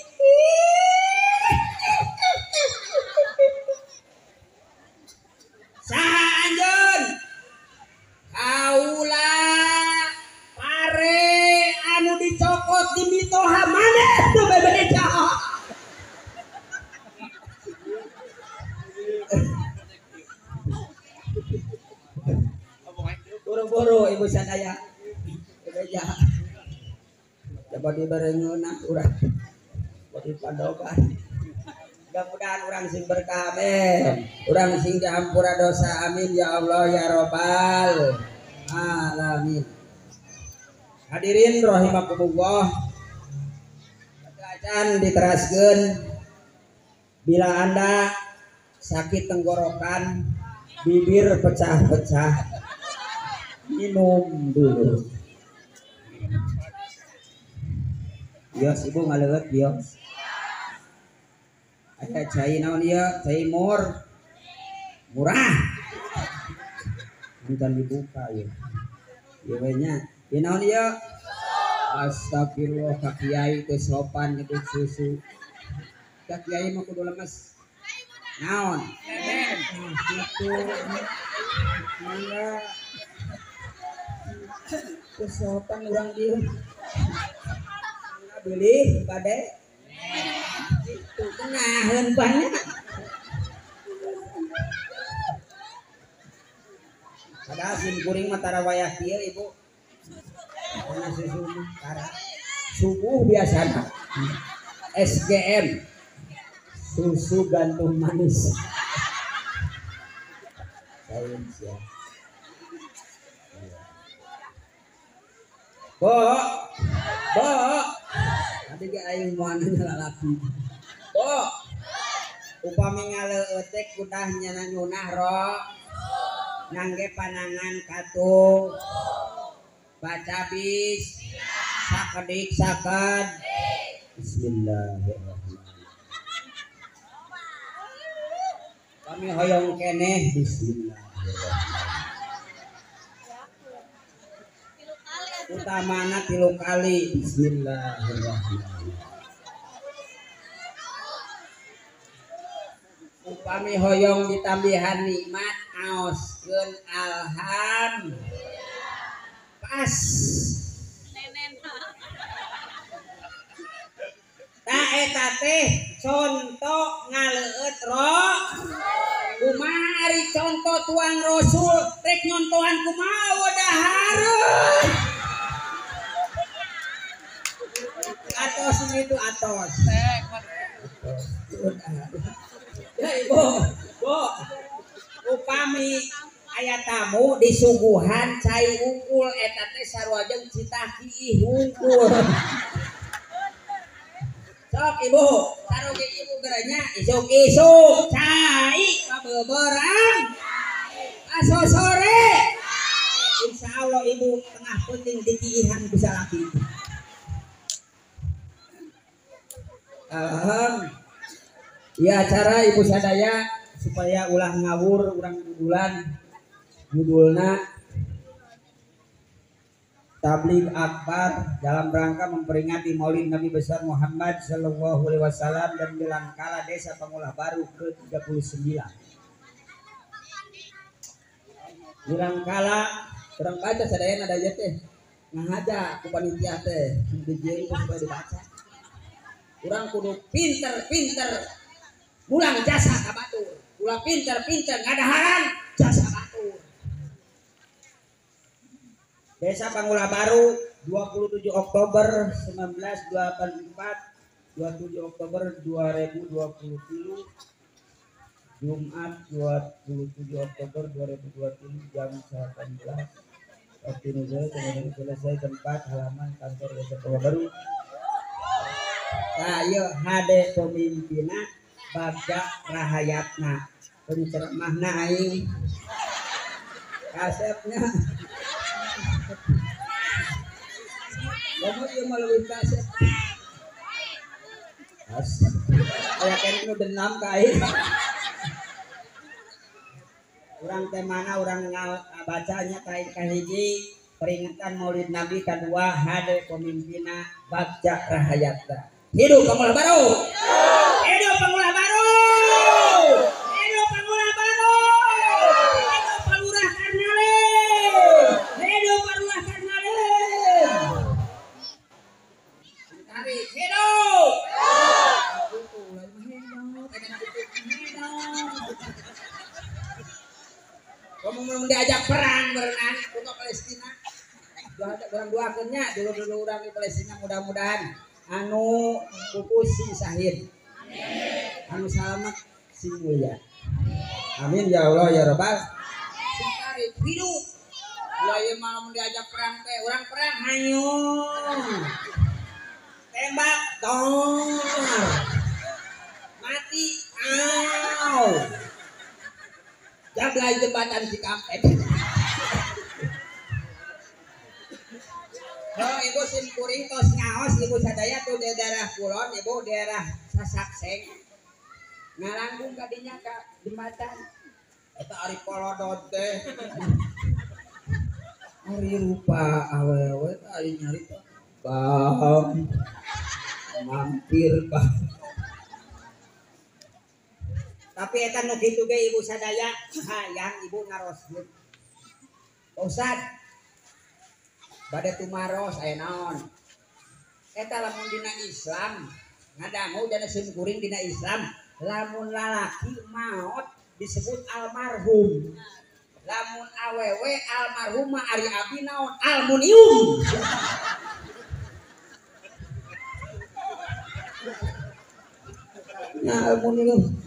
Saha anjeun? Kaula pare anu dicokot di mitoha maneh teu bebeja. Boro-boro ibu sadaya. Bebeja. Coba dibarengeunah urang. Bodi padokan. Mudah-mudahan urang sing berkah amin. Urang sing dihampura dosa amin ya Allah ya Rabbal alamin. Hadirin rahimakumullah. Acan diteraskeun bila Anda sakit tenggorokan, bibir pecah-pecah, minum dulu. Bios ibu ngaleueut bios. Aya cai naon ieu? Cai murah. Encan dibuka ieu. Ieu we nya. Ieu naon ieu? Astagfirullah ka kiai teu sopan nyebut susu. Ka kiai mah kudu lemes. Naon? Gitu. Mangga. Kesopan urang dieu. Mangga bilih bade. Gitu kenaheun banyak. Padahal sim kuring mah tara wayah kieu ibu. Karena susu mah tara. Subuh biasana. SGM. Susu gantung manis. Sains ya. Bo, bo, tadi ge aing moal nanya lalaki. Bo, upami ngaleueut teh kudah nyana nyunah ro. Ngangge panangan katuh. Baca bis. Sakedik saked. Bismillahirrahmanirrahim. Kami hoyong keneh bismillahirrahmanirrahim. Utamana 3 kali bismillahirrahmanirrahim. Upami hoyong ditambihan nikmat aoskeun alhamdulillah. Pas. Ta eta teh contoh ngaleueut ro. Kumaha ari contoh tuang rasul rek nyontohan kumaha dahareun. Atos itu atos. Ya ibu, bu, upami aya tamu disuguhan cai unggul eta teh sarua jeung citah kiih unggul. Sok ibu, saroge ibu gerenya isuk-isuk cai kabeberang. Aso sore. Insya Allah ibu tengah penting dikiihan bisa laki. Alhamdulillah. Ya acara ibu sadaya supaya ulah ngawur urang judulan judulna Tabligh Akbar dalam rangka memperingati Maulid Nabi besar Muhammad Sallallahu Alaihi Wasallam dan Milangkala Desa Pangulah Baru ke-39. Milangkala urang baca sadaya ada aja teh ngahaja ku panitia teh dijieun supaya dibaca. Urang kudu pinter-pinter mulang jasa ka batur, ulah pinter-pinter ngadaharan jasa batur. Desa Pangulah Baru 27 Oktober 1984, 27 Oktober 2023, Jumat 27 Oktober 2023 jam 18 waktu Indonesia selesai tempat halaman kantor Desa Pangulah Baru. Nah, ieu hade pemimpinna Bagja Rahayatna penceramahna aing kasepnya komo ieu mah leuwih kasep aya keneh nu dendam ka aing urang teh mana urang bacanya ka kahiji peringatan Maulid Nabi kadua hade pemimpinna Bagja Rahayatna. Hidup Pangulah Baru. Hidup Pangulah Baru. Hidup Pangulah Baru. Hidup Palurah Karnale. Hidup Palurah Karnale. Tarik hidup. Kamu mau diajak perang berenang untuk Palestina. Orang doakeun nya dulu-dulu urang di Palestina mudah-mudahan anu pupus sing sahid. Anu salamet sing mulia. Amin ya Allah ya Rabbal. Sing tarik hidup. Ulah ieu mah lamun diajak perang teh urang perang hayung. Tembak tong. Mati au. Jablay jembatan Cikampek. Oh, ibu sim kuring tos ngaos ibu sadaya tuh di daerah kulon ibu daerah Sasakseng ngalangkung kadinya ka jembatan eta ari polodot teh ari rupa awewe ari nyarita bang mampir bang Tapi eta nu kitu ge ibu sadaya hayang ibu naroskeun. Ustad bade tumaros aya naon? Eta lamun dina Islam ngadangu dina simkuring dina Islam lamun lalaki maot disebut almarhum. Lamun awewe almarhumah ari abi naon? Almunium. Nah, almunium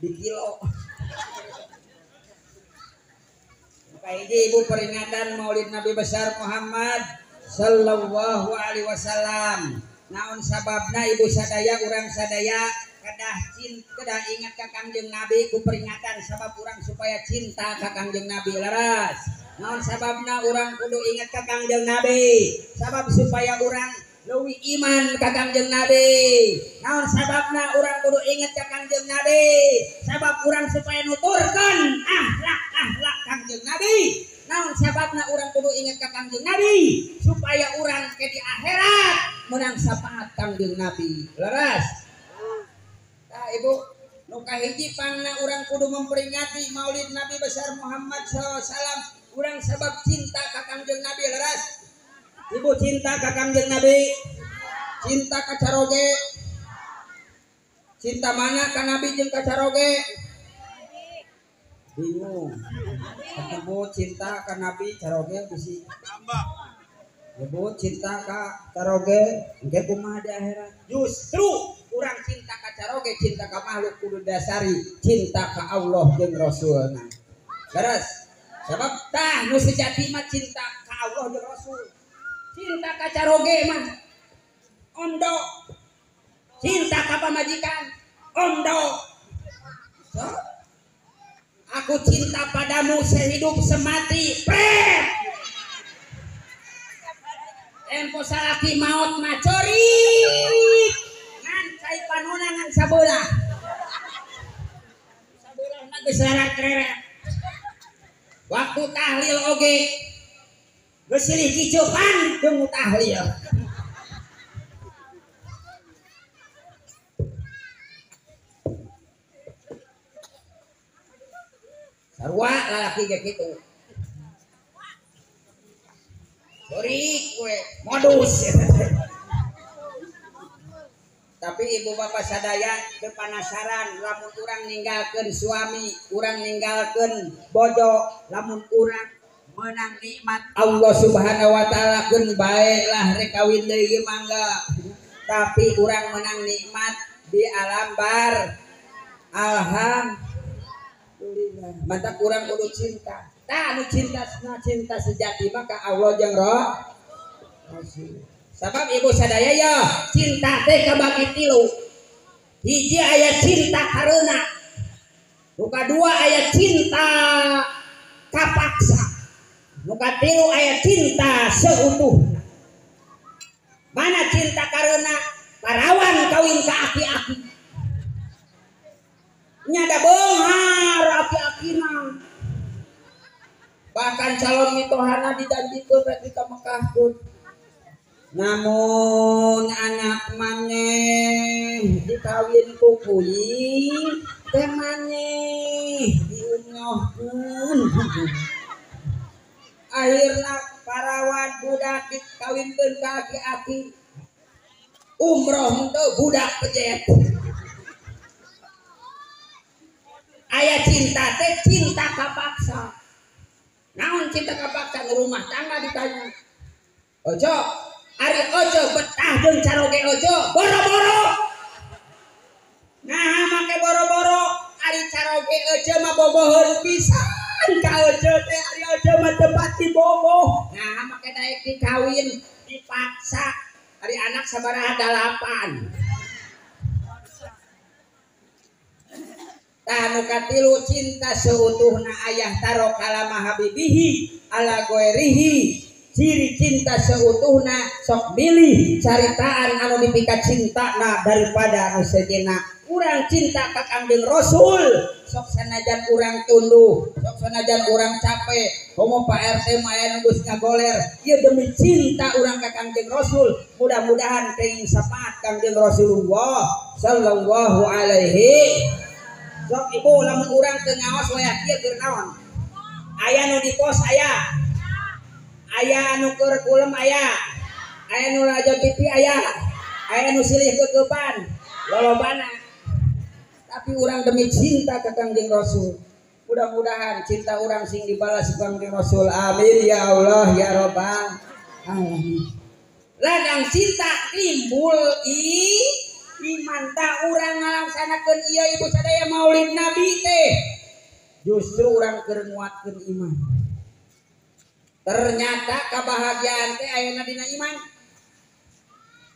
di kilo. Maka ini ibu peringatan Maulid Nabi besar Muhammad sallallahu alaihi wasallam. Naon sababna ibu sadaya urang sadaya kedah cinta kedah ingat ka Kangjeng Nabi ku peringatan sabab urang supaya cinta ka Kangjeng Nabi leres. Naon sababna urang kudu ingat ka Kangjeng Nabi sabab supaya urang leuwih iman ka Kangjeng Nabi. Naon sababna urang kudu ingat ka Kangjeng Nabi sabab urang supaya nuturkeun akhlak-akhlak Kangjeng Nabi. Naon sababna urang kudu ingat ka Kangjeng Nabi supaya urang ke di akhirat menang syafaat Kangjeng Nabi. Leres. Tah ibu nu kahiji pangna urang kudu memperingati Maulid Nabi besar Muhammad sallallahu alaihi wasallam urang sabab cinta ka Kangjeng Nabi leres. Ibu cinta ka Kangjeng Nabi, cinta ka caroge, cinta mana ka Nabi jeung ka caroge? Bingung. Ibu cinta ka Nabi caroge bisi. Ibu cinta ka caroge engke kumaha di akhirat? Justru urang cinta ka caroge, cinta ka makhluk kudu dasari cinta ka Allah jeung Rasulna. Beres. Sebab tah nu sejati mah cinta ka Allah jeung Rasul. Cinta ka caroge mah ondo, cinta ka pamajikan ondo. So, aku cinta padamu sehidup semati pret. Tempo salaki maot macorik ngan cai panona ngan sabelah sabelah mah geus reret. Waktu tahlil oge geus silih kicupan jeung tahlil. Sarua lalaki ge kitu. Sorik we modus. Tapi ibu bapak sadaya teu panasaran lamun urang ninggalkeun suami, urang ninggalkeun bojo, lamun urang menang nikmat Allah Subhanahu wa taala keun bae lah rek kawin deui mangga. Tapi urang menang nikmat di alam bar. Alhamdulillah. Mantap urang kudu cinta. Tah anu cinta cinta sejati maka Allah jeung Rasul. Sabab ibu sadaya ya cinta teh kabagi tilu. Hiji aya cinta kareuna. Nu kadua aya cinta kapaksa. Nu katilu aya cinta seutuhna. Mana cinta kareuna parawan kawin ka aki-aki. Nya da beunghar aki-akina. Bahkan calon mitohana dijanjikeun rek di ka Mekahkeun. Namun anak maneh dikawin ku kuing teh maneh diunyohkeun. Akhirna parawan budak dikawinkeun ka aki-aki. Umroh henteu budak pejet. Aya cinta teh cinta kapaksa. Naon cinta kapaksa nu rumah tangga ditanya. Ojo, ari ojo betah jeung caroge ojo, boro-boro. Nah, make boro-boro, ari caroge ojo mah boboheun pisan ka ojo teh, ari ojo mah teu pati boboh. Nah, make daek dikawin dipaksa, ari anak sabaraha 8. Tah nu katilu cinta seutuhna ayah taro kalama habibihi ala goerihi. Ciri cinta seutuhna sok milih caritaan anu dipika cintana daripada anu sejenna. Urang cinta ka Kangjeng Rasul sok sanajan urang tunduh, sok sanajan urang capek, homo Pak RT mah aya nu geus ngagoler, ieu demi cinta urang ka Kangjeng Rasul, mudah-mudahan kenging syafaat Kangjeng Rasulullah sallallahu alaihi. Sok ibu lamun urang teu ngaos wayah kieu keur naon? Aya nu di pos aya. Aya anu keur kulem aya. Aya nu lalajo TV aya. Aya nu silih kekepan. Lolobana. Tapi urang demi cinta ka Kangjeng Rasul. Mudah-mudahan cinta urang sing dibalas ku Kangjeng Rasul. Amin ya Allah ya Rabbal alamin. Ladang cinta timbul iman tak urang ngalaksanakeun ieu ibu sadaya maulid Nabi teh. Justru urang keur nguatkeun iman. Ternyata kebahagiaan teh ayana dina iman.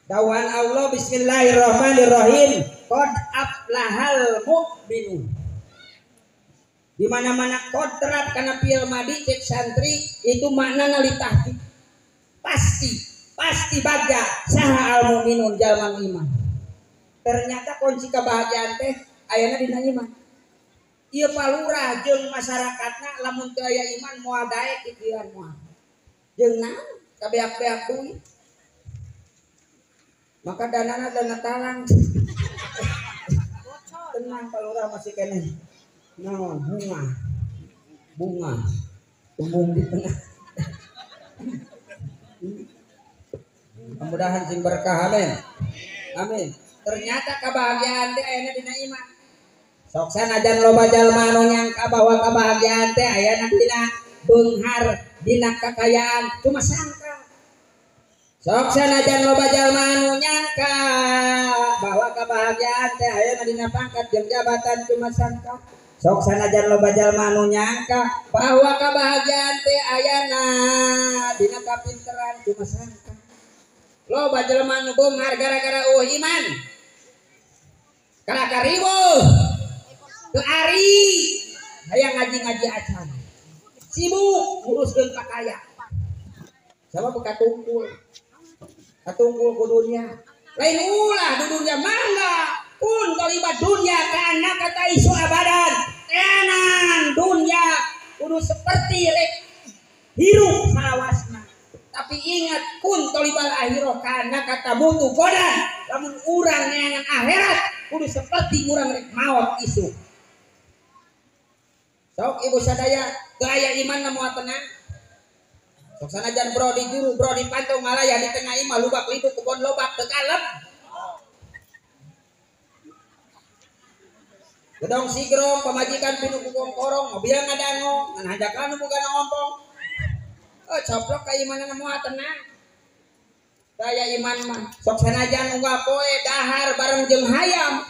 Dawuhan Allah bismillahirrahmanirrahim, qad aflahal mu'minun. Di mana-mana qad terap kana fi'il madi cek santri itu maknana litahqiq. Pasti, pasti bagja saha al mu'minun jalma iman. Ternyata kunci kebahagiaan teh ayana dina iman. Ieu palurah jeung masyarakatna lamun teu aya iman moal daek pikiran moal. Jeung naon kabeak-beak duit. Maka danana dana talang. Tenang palurah masih keneh. Naon bunga. Bunga tumbuh di tengah. Mudah-mudahan sing berkah amin. Amin. Ternyata kebahagiaan teh ayana dina iman. Sok sanajan loba jalma anu nyangka bahwa kebahagiaan teh ayana dina beunghar, dina kekayaan, cuma sangka. Sok sanajan loba jalma anu nyangka bahwa kebahagiaan teh ayana dina pangkat jeung jabatan, cuma sangka. Sok sanajan loba jalma anu nyangka bahwa kebahagiaan teh ayana dina kapinteran, cuma sangka. Loba jelema nu beunghar gara-gara eueuh iman. Gara-gara riweuh. Teu ari hayang ngaji-ngaji acan. Sibuk nguruskeun pakaya. Sabab katungkul. Katungkul ku dunya. Lain ulah di dunya mangga. Kun talibat dunya ka annaka taisu abadan. Tenan dunya kudu seperti rek hirup salawasna. Tapi ingat kun tolibal akhirah karena kata butuh godan. Lamun urang neangan akhirat kudu seperti urang rek maot isuk. Sok ibu sadaya teu aya iman na moal tenang. Sok sanajan bro di juru bro di pantau ngalaya di tengah imah lubak litu kebon lobak teu kalem. Gedong sigrong pamajikan pinu ku kongkorong mobil ngadango ngan hajakan nu boga ompong. Oh, coplok ka imanana moal tenang. Daya iman mah sok sanajan unggal poe dahar bareng jeung hayam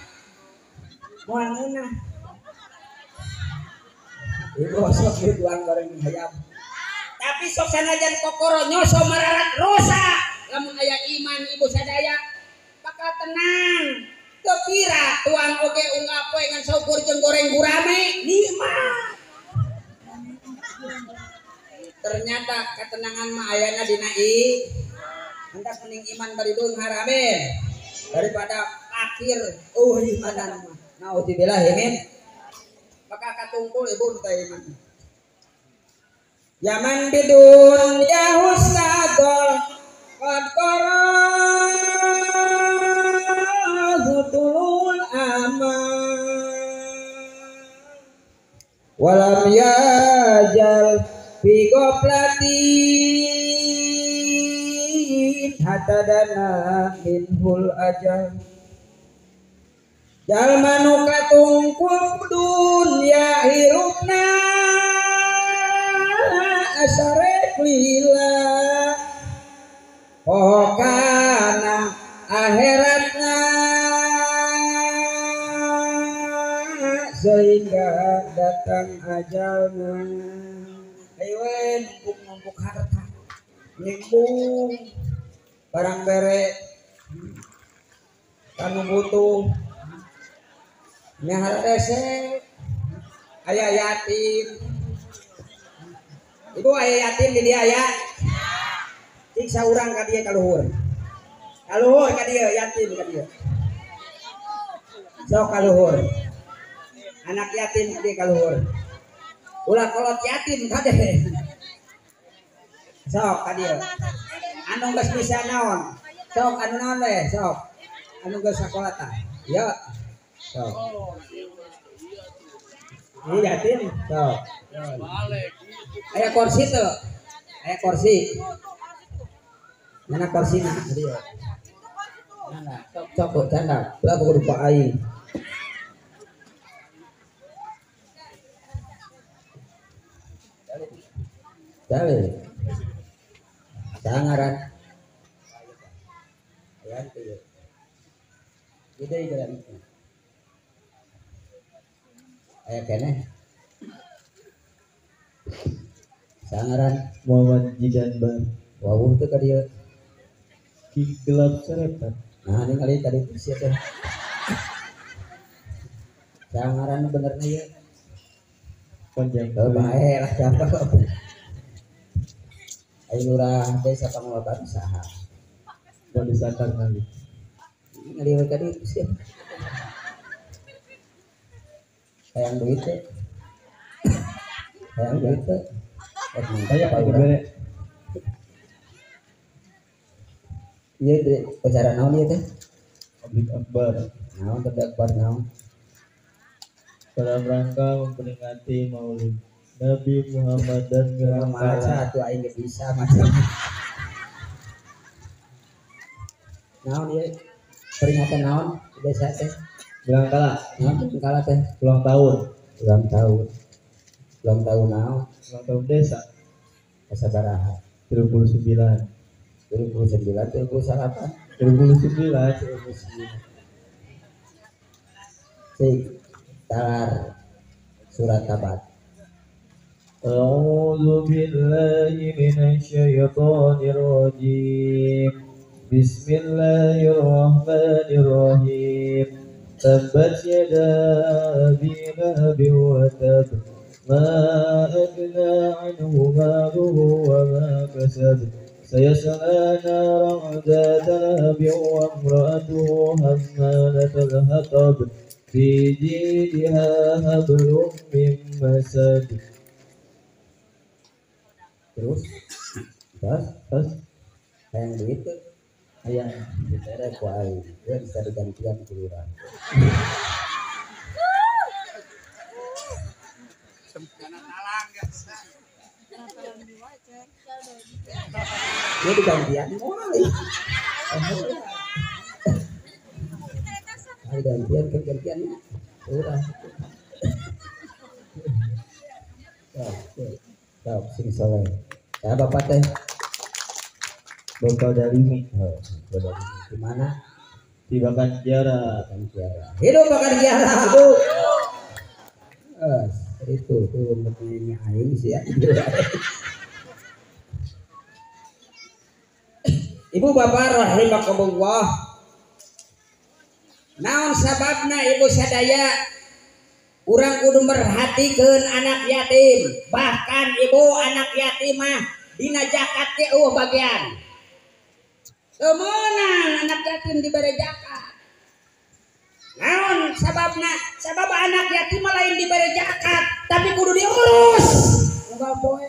moal ngeunah. Ibu sok duang bareng jeung hayam. Tapi sok sanajan kokoro nyoso mararat rosa lamun aya iman ibu sadaya bakal tenang. Teu pira tuang oge unggal poe ngan saukur jeung goreng gurame nikmat. Ternyata ketenangan mah ayana dina hendak mending iman bari beunghar amin daripada fakir imanan mah naudzubillah min. Maka katungkul ibu teh iman yaman bidun ya husnadol qad qara'ahu amal walam yajal fi goflatin hatta dana minhul ajal. Jalma nu katungkul dunya hirupna asarek lila hokana akhiratna sehingga datang ajalna. Ayo numpuk-numpuk harta, nimbung barang bere, kanu butuh, nyahar rese, ayah yatim, ibu ayah yatim di dia ya, siksa urang ka dia kaluhur, kaluhur ka dia yatim ka dia, sok kaluhur, anak yatim ka dia kaluhur. Ulah kolot yatim kade. Sok ka dieu. Anu geus bisa naon? Sok anu naon we, sok. Anu geus sakola tah. Ieu. Sok. Ini yatim. Sok. Aya kursi tuh. Aya kursi. Mana kursina dieu. Mana? Sok sok canda. Ulah kudu pak aing. Dale. Sangaran. Ayan tuh. Jadi jalan itu. Aya keneh. Sangaran Muhammad Jidan Bar. Wawuh teu ka dieu. Ki gelap serepet. Nah, ini kali tadi sia teh. Sangaran benerna ieu. Panjang. Oh, bae lah siapa. Ayo lurah desa Pangolaban saha? Bali sakar kali. Ngaliwat ka dieu sia. Hayang duit teh. Hayang duit teh. Hayang dibere. Ieu teh acara naon ieu teh? Tabligh akbar. Naon tabligh akbar naon? Dalam rangka memperingati Maulid Nabi Muhammad dan maca atuh aing ge bisa maca. Naon ieu? Peringatan naon di desa teh? Bilangkala. Naon bilangkala teh? Ulang tahun. Ulang tahun. Ulang tahun naon? Ulang tahun desa. Kasabaraha? 39. 39, 38. 39. Cik, talar surat Tabat. A'udzu billahi minasyaitonir rajim. Bismillahirrahmanirrahim. Tabbat yada abi lahabin wa tab. Ma aghna anhu maluhu wa ma kasab. Sayasla naran dzata lahabin wa imra'atuhu hammalatal hatab. Fi jidha hablum min masad. Terus, terus, hayang duit tuh, hayang dibere ku aing, dia bisa digantian ku lurah. Dia digantian moal. Gantian ke gantiannya, lurah. Sok sing soleh. Ya bapak teh. Bapak Dalimi. Oh, Bapak Dalimi. Di mana? Di Bakan Kiara. Bakan Kiara. Hidup Bakan Kiara. Hidup. Itu tuh mestinya aing sih ya. Ibu bapak rahimakumullah. Naon sababna ibu sadaya urang kudu merhatikeun anak yatim. Bahkan ibu anak yatim mah dina zakat ge eueuh bagian. Teu meunang anak yatim dibere zakat. Naon sababna? Sabab anak yatim mah lain dibere zakat, tapi kudu diurus. Unggal poe.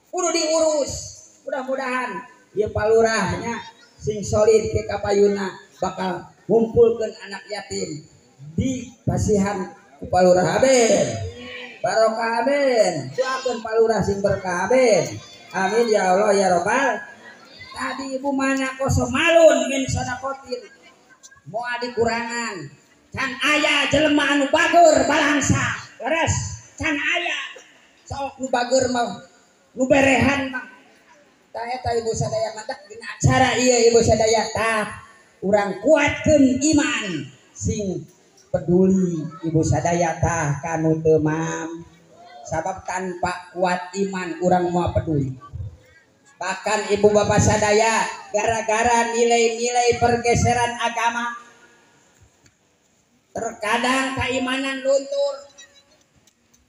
Kudu diurus. Mudah-mudahan ieu palurahnya sing solid ke kapayuna bakal ngumpulkeun anak yatim di pasihan ku palurah amin. Barokah amin. Doakeun palurah sing berkah amin. Amin ya Allah ya Rabbal. Tadi ibu mana kosomalun min sodakotin. Moal dikurangan. Can aya jelema anu bager balangsa. Leres can aya. Sok nu bager mah nu berehan mah. Tah eta ibu sadaya mantak dina acara ieu ibu sadaya tah urang kuatkeun iman sing peduli ibu sadaya tah kanu teu mam. Sabab tanpa kuat iman urang moal peduli. Bahkan ibu bapak sadaya gara-gara nilai-nilai pergeseran agama terkadang keimanan luntur.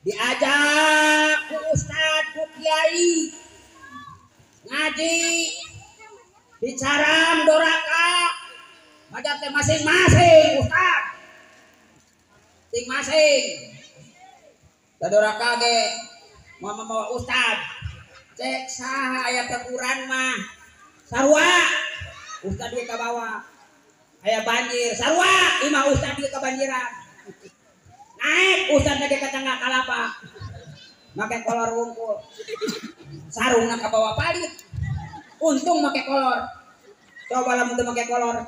Diajak ku ustad ku kiai ngaji bicaram doraka majat teh masing-masing ustad masing-masing da doraka ge mau ustad cek saha aya teguran mah sarua ustad ieu kabawa aya banjir sarua imah ustad ieu kabanjiran. Naik ustad lagi ke tengah kalapa. Make kolor wungkul. Sarungna ka bawah palit. Untung make kolor. Coba lamun teu make kolor.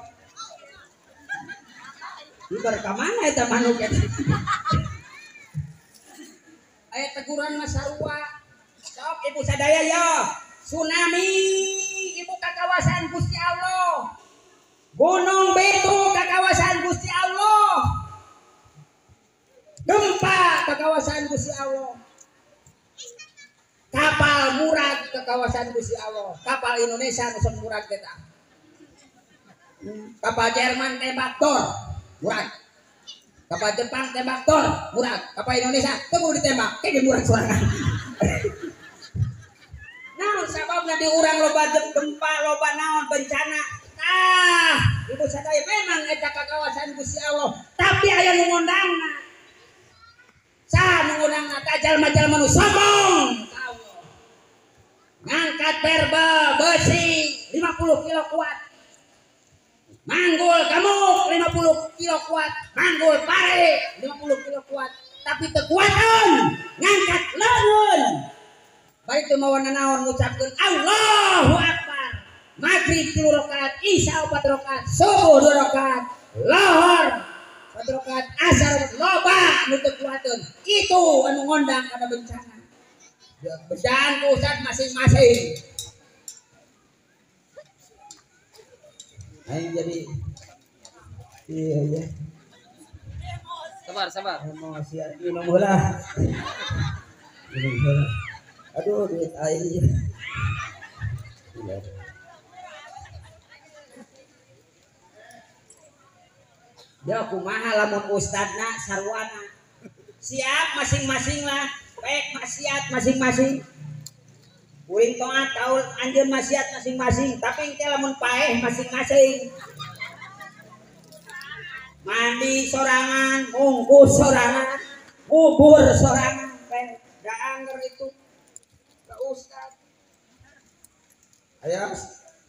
Ibar ka mana eta manuk eta? Aya teguran mah sarua. Sok ibu sadaya ya. Tsunami ibu ka kawasan Gusti Allah. Gunung Bitu ka kawasan Gusti Allah. Gempa ke kawasan Gusti Allah. Kapal murag ke kawasan Gusti Allah. Kapal Indonesia nu sok murag eta. Kapal Jerman tembak dor, murag. Kapal Jepang tembak dor, murag. Kapal Indonesia teu kudu ditembak, ke murag sorangan. Naon sababna di urang loba gempa, loba naon bencana. Tah, ibu sadaya memang eta ka kawasan Gusti Allah, tapi aya nu ngondangna. Saha nu ngondangna? Tah jalma-jalma nu sombong ka Allah. Ngangkat berbel besi 50 kilo kuat. Manggul kamuk 50 kilo kuat, manggul pare 50 kilo kuat, tapi teu kuatan ngangkat leungeun. Bari teu mawa nanaon ngucapkeun Allahu Akbar. Maghrib 3 rakaat, Isya 4 rakaat, subuh 2 rakaat, lohor 4 rakaat, asar loba nu teu kuateun. Itu anu ngondang kana bencana. Bejaan ku ustad masing-masing. Aing jadi iya iya. Sabar, sabar. Emosi minum heula. Minum heula. Aduh duit aing. Ya kumaha lamun ustadna sarwana. Siap masing-masing lah, baik maksiat masing-masing. Kuring toat kaul anjeun maksiat masing-masing, tapi engke lamun paeh masing-masing. Mandi sorangan, mungkus sorangan, ngubur sorangan, paeh da angger itu ka ustad. Aya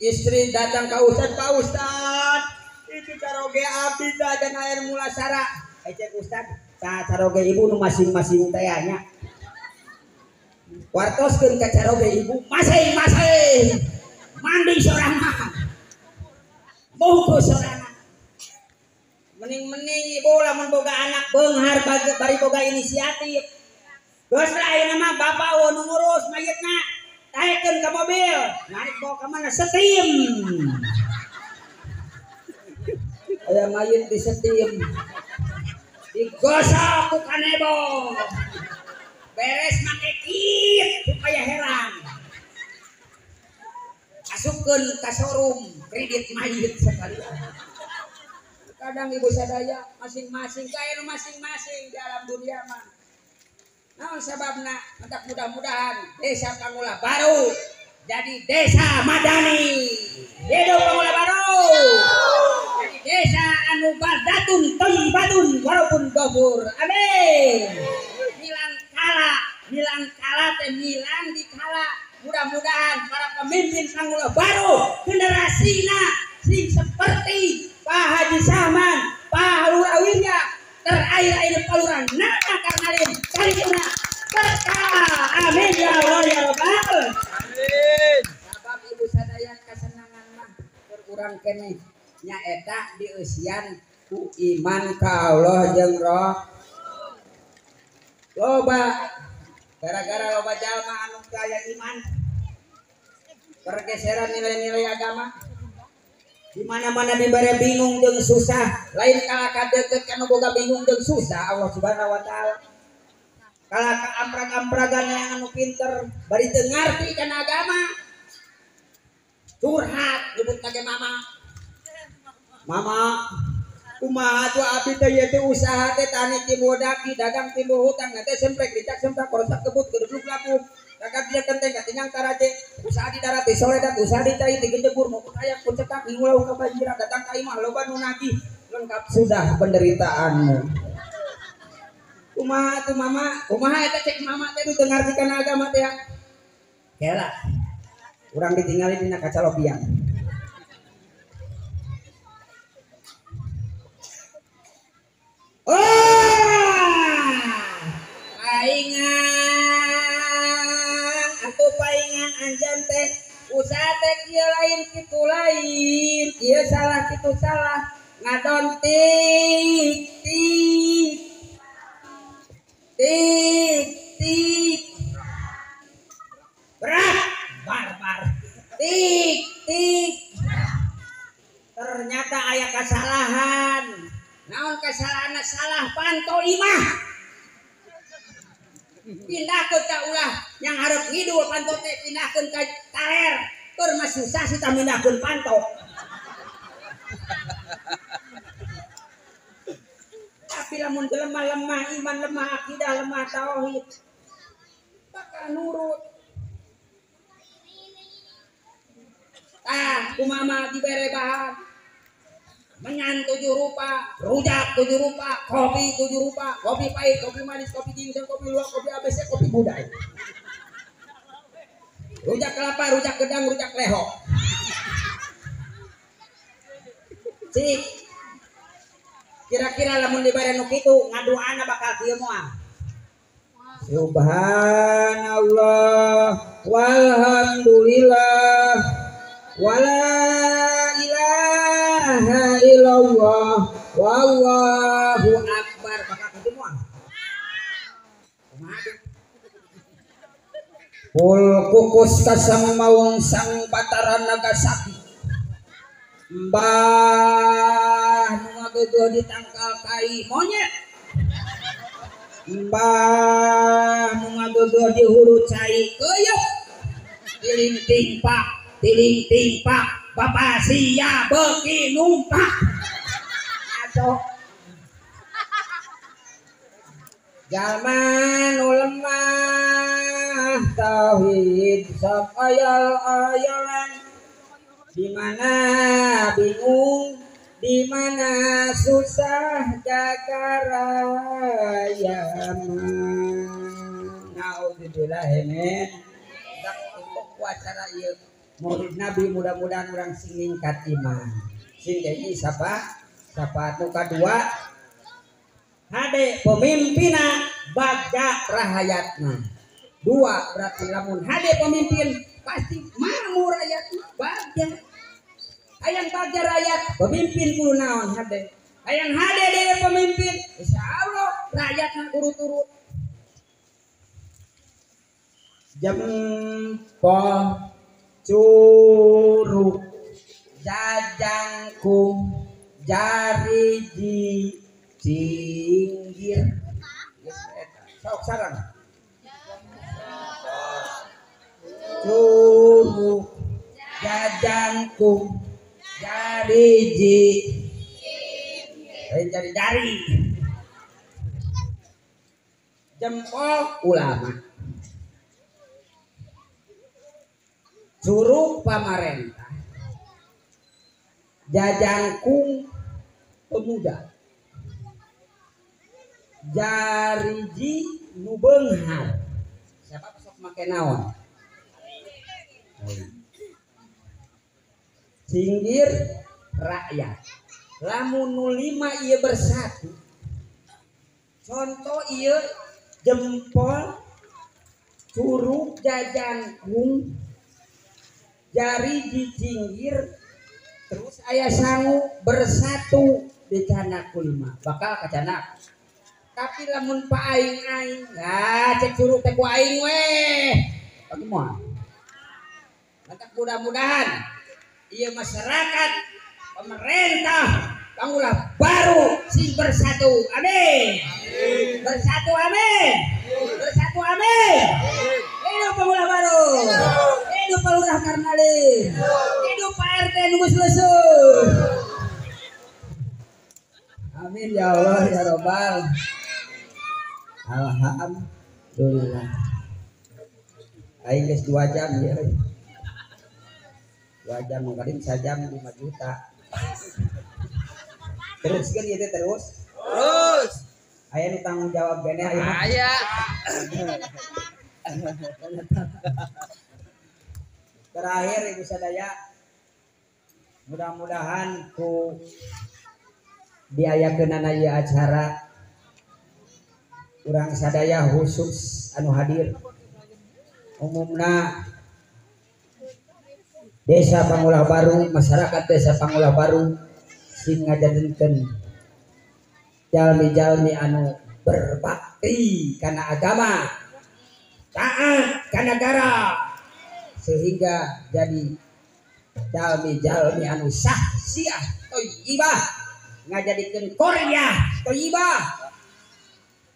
istri datang ka ustad, "Pak Ustad, itu caroge abdi dan air mulasara." Cek ustad, "Tah caroge ibu nu masing-masing teh nya." Wartoskeun ka caroge ibu masing-masing. Mandi sorangan. Bungkus sorangan. Mening-mening ibu lamun boga anak beunghar bari boga inisiatif. Geus lah ayeuna mah bapak eueuh nu ngurus mayitna. Taekeun ka mobil, narik bawa ka mana setim. Aya mayit di setim. Digosok ku kanebo. Beres make kit supaya heran. Asupkeun ka showroom kredit mayit sekalian. Kadang ibu sadaya masing-masing kaya nu masing-masing di alam dunia mah. Naon sababna? Mentak mudah-mudahan desa Pangula Baru jadi desa madani. Hidup Pangula Baru. Jadi desa anu baldatun thayyibatun walaupun gofur. Amin. Milang kala, milang kala teh milang dikala. Mudah-mudahan para pemimpin Pangula Baru generasina sing seperti Pak Haji Sahman, Pak Lurah Wirya, terakhir-akhir paluran nana karnalin karipuna berkah. Amin ya Allah ya Rabbal. Amin. Sabab ibu sadaya kesenangan mah berkurang keneh nyaeta dieusian ku iman ka Allah jeung roh. Loba gara-gara loba jalma anu kaya iman pergeseran nilai-nilai agama di mana-mana dibere bingung jeung susah, lain kalah ka deukeut ka nu boga bingung jeung susah Allah Subhanahu wa taala. Kalah ka amprag-ampragan yang anu pinter bari teu ngarti kana agama. Curhat nyebut ka mama. Mama kumaha tuh abdi teh ieu teh usaha teh tani timbul daki dagang timbul hutang teh semprek dicak semprek korosak kebut gedebluk laku dagang dia kenteng katinyang karaje usaha di darat di soledat usaha di cai digedebur mau kayak kucekak ngulau ka banjiran datang ka imah loba nu nagih lengkap sudah penderitaanmu. Kumaha tuh mama, kumaha eta cek mama teh nu teu ngarti kana agama teh. Kela urang ditinggali dina kaca lopian. Oh! anjeun teh usaha teh kieu lain kitu lain kieu salah kitu salah ngadon tik tik tik tik berat barbar tik tik ternyata aya kesalahan naon kesalahanna salah panto imah pindahkeun ka ulah yang hareup ngidul panto teh pindahkeun ka kaler keur mah susah sih tah mindahkeun panto tapi lamun jelema lemah iman lemah akidah lemah tauhid bakal nurut. Tah kumama dibere bahan menyan 7 rupa, rujak 7 rupa, kopi 7 rupa, kopi pahit, kopi manis, kopi ginseng, kopi luwak, kopi ABC, kopi budai. Rujak kelapa, rujak gedang, rujak leho. Cik. Kira-kira lamun dibere nu kitu ngaduana bakal kieu moal. Subhanallah walhamdulillah wala ilaha illallah wallahu akbar bakal kitu moal. Kumaha? Pul kukus kasang maung sang Batara Nagasaki. Mbah nu ngageugeun di tangkal kai monyet. Mbah nu ngageugeun di hulu cai keuyeup. Tiling timpak, tiling timpak, bapak sia beuki numpak. Aduh. Jalma nu lemah tauhid sok ayal-ayalan. Di mana bingung, di mana susah jaga raya. Naudzubillah min. Untuk acara ieu Maulid Nabi mudah-mudahan urang sing ningkat iman. Sing jadi sapa? Sapa nu kadua? Hade pemimpinna bagja rahayatna. Dua berarti lamun hade pemimpin pasti makmur rakyat bagja. Hayang bagja rakyat pemimpin kudu naon hade. Hayang hade dewe pemimpin insyaallah rakyatna urut-urut. Jempol curug jajangkung jariji cinggir. Sok sarang. Curug jajangkung jariji lain jari-jari. Jempol ulama, curug pamarentah, jajangkung pemuda, jariji nu beunghar. Siapa sok make naon? Cinggir rakyat. Lamun nu lima ieu bersatu. Contoh ieu jempol curug jajangkung jari dicinggir terus aya sangu bersatu dicanak ku lima bakal kacanak. Tapi lamun pa aing-aing ya cek curug teh ku aing weh. Bagi moal. Maka mudah-mudahan ieu masyarakat pemerintah bangulah baru sing bersatu. Amin. Bersatu amin. Bersatu amin. Hidup bangulah baru. Hidup Pak Lurah Karnali. Hidup Pak RT nunggu selesai. Amin ya Allah ya Robbal. Alhamdulillah. Aing geus 2 jam ya. 2 jam mungkin sajam 5 juta. Terus kan ieu teh terus. Terus. Aya nu tanggung jawab bene aya. Aya. Terakhir Ibu sadaya mudah-mudahan ku diayakeunana ieu acara urang sadaya khusus anu hadir umumna Desa Pangulah Baru, masyarakat Desa Pangulah Baru sing ngajadikeun jalmi-jalmi anu berbakti kana agama, taat kana negara, sehingga jadi jalmi-jalmi anu sahsiah thayyibah, ngajadikeun qaryah thayyibah,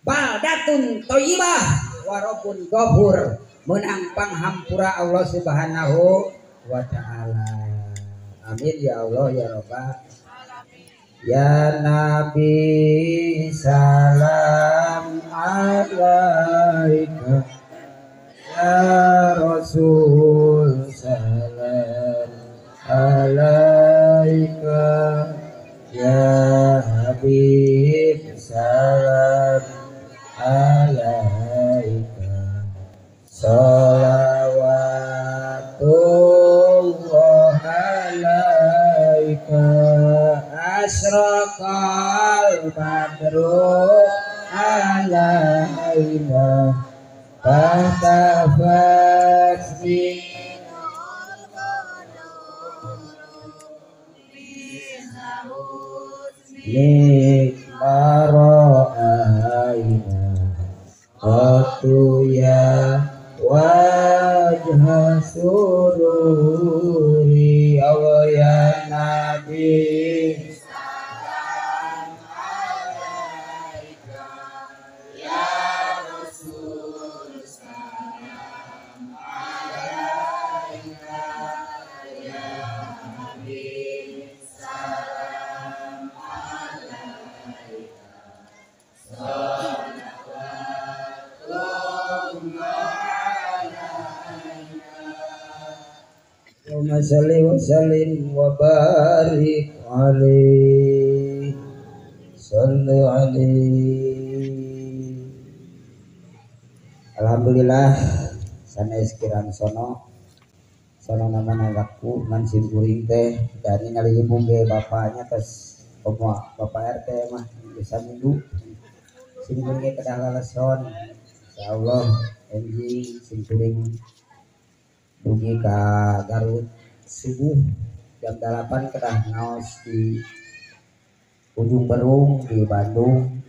baldatun thayyibah, warabun ghafur, menang panghampura Allah Subhanahu wa ta'ala. Amin ya Allah ya Rabbal. Ya Nabi salam alaika, ya Rasul salam alaika, ya Habib salam alaika, sholawatullah alaika, asraqal badru alaina, fahtafat bi nikma ra'aina, qatu ya wajha sururi. Allah ya Nabi salam alaika, ya Rasul salam alaika, ya Habib salam alaika, sholawatullah alaika. Allahumma shalli wa sallim wa barik alaihi, shalli alaihi. Alhamdulillah sanes kirang sono sono nama nagaku ngan simkuring teh dari ngalihibung ge bapaknya tes komo bapak RT mah bisa minggu simkuring ge kedah laleson. Insyaallah enjing simkuring dugi ka Garut subuh jam 8 kedah ngaos di Ujung Berung di Bandung,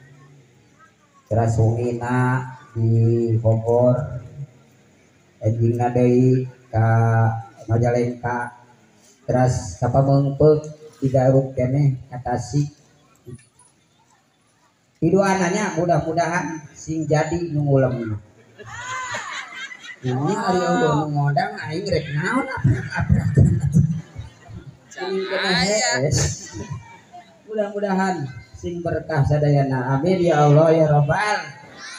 teras wengina di Bogor, enjingna deui ka Majalengka, teras ka Pameungpeuk di Garut keneh ka Tasik. Piduananya mudah-mudahan sing jadi nu ngulemna. Ini ari Allah nu ngodang aing rek naon aprak-aprak. Mudah-mudahan sing berkah sadayana. Amin ya Allah ya Rabbal.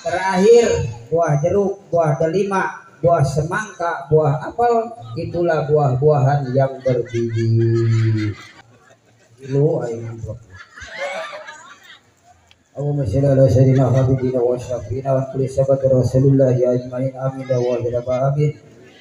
Terakhir buah jeruk, buah delima, buah semangka, buah apel, itulah buah-buahan yang berbiji. Lu aing amplop. Allahumma shalli ala sayyidina habibina wa syafiina wa kulli sahabat Rasulullah ya ajmain. Amin ya rabbal alamin.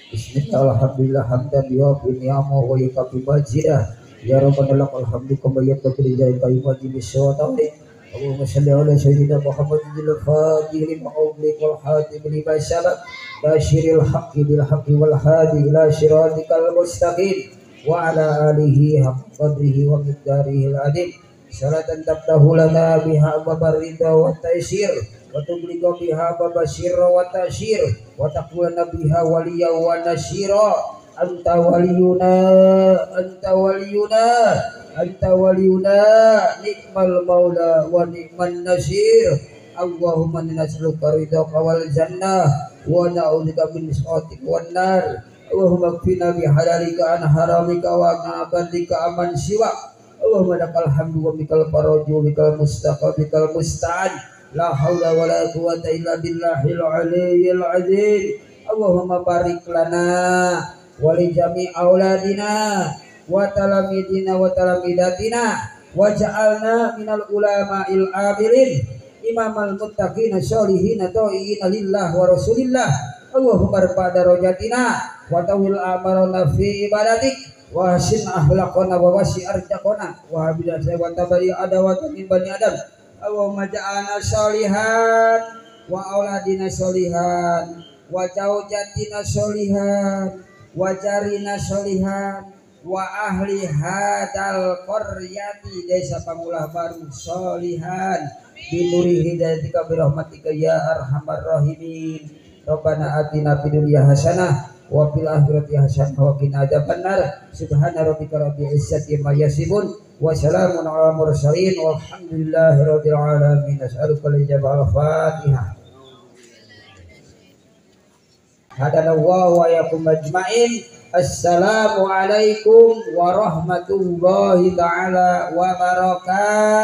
Bismillah alhamdulillah hamdan yuafi ni'amahu wa yukafi mazidah. Ya rabbana lakal hamdu kama yanbaghi li jalali wajhika wa ta'ala. Allahumma shalli ala sayyidina Muhammadin al-fatih lima ughliq wal khatim lima sabaq bashiril haqqi bil haqqi wal hadi ila siratikal mustaqim wa ala alihi haqqa qadrihi wa miqdarihil azim. Salatan tabtahu lana biha babarida wa taysir wa tughliqu biha babashira wa ta'shir wa taqulana biha waliya wa nasira. Anta waliyuna, anta waliyuna, anta waliyuna, nikmal maula wa nikman nasir. Allahumma inna nas'aluka ridhaka wal jannah wa na'udzubika min sakhatika wan nar. Allahumma kfina bi halalika an haramika wa an fadlika amman siwak. Allahumma lakal hamdu wa bikal faraju wa bikal mustaqa bikal musta'an. La haula wa la quwwata illa billahil aliyyil azim. Allahumma barik lana wa li jami' auladina wa talamidina wa talamidatina waj'alna minal ulama'il amilin imamal muttaqina sholihin ta'iina lillah wa rasulillah. Allahumma arfa darajatina wa tawil amarna fi ibadatik wa hasin ahlaqana wa wasi arjaqana wa habila wa tabari adawata min bani adam. Allahumma ja'alna sholihan wa auladina sholihan wa zawjatina sholihan wa jarina sholihan wa ahli hadal qaryati desa Pangulah Baru sholihan binuri hidayatika birahmatika ya arhamar rahimin. Rabbana atina fid dunya hasanah wa fil akhirati hasanah wa qina adzabannar. Subhana rabbika rabbil izzati amma yasifun wa salamun alal mursalin walhamdulillahi rabbil alamin. Nas'aluka al-ijabah. Al-Fatihah. Hadanallahu wa yakum ajmain. Assalamualaikum warahmatullahi taala wabarakatuh.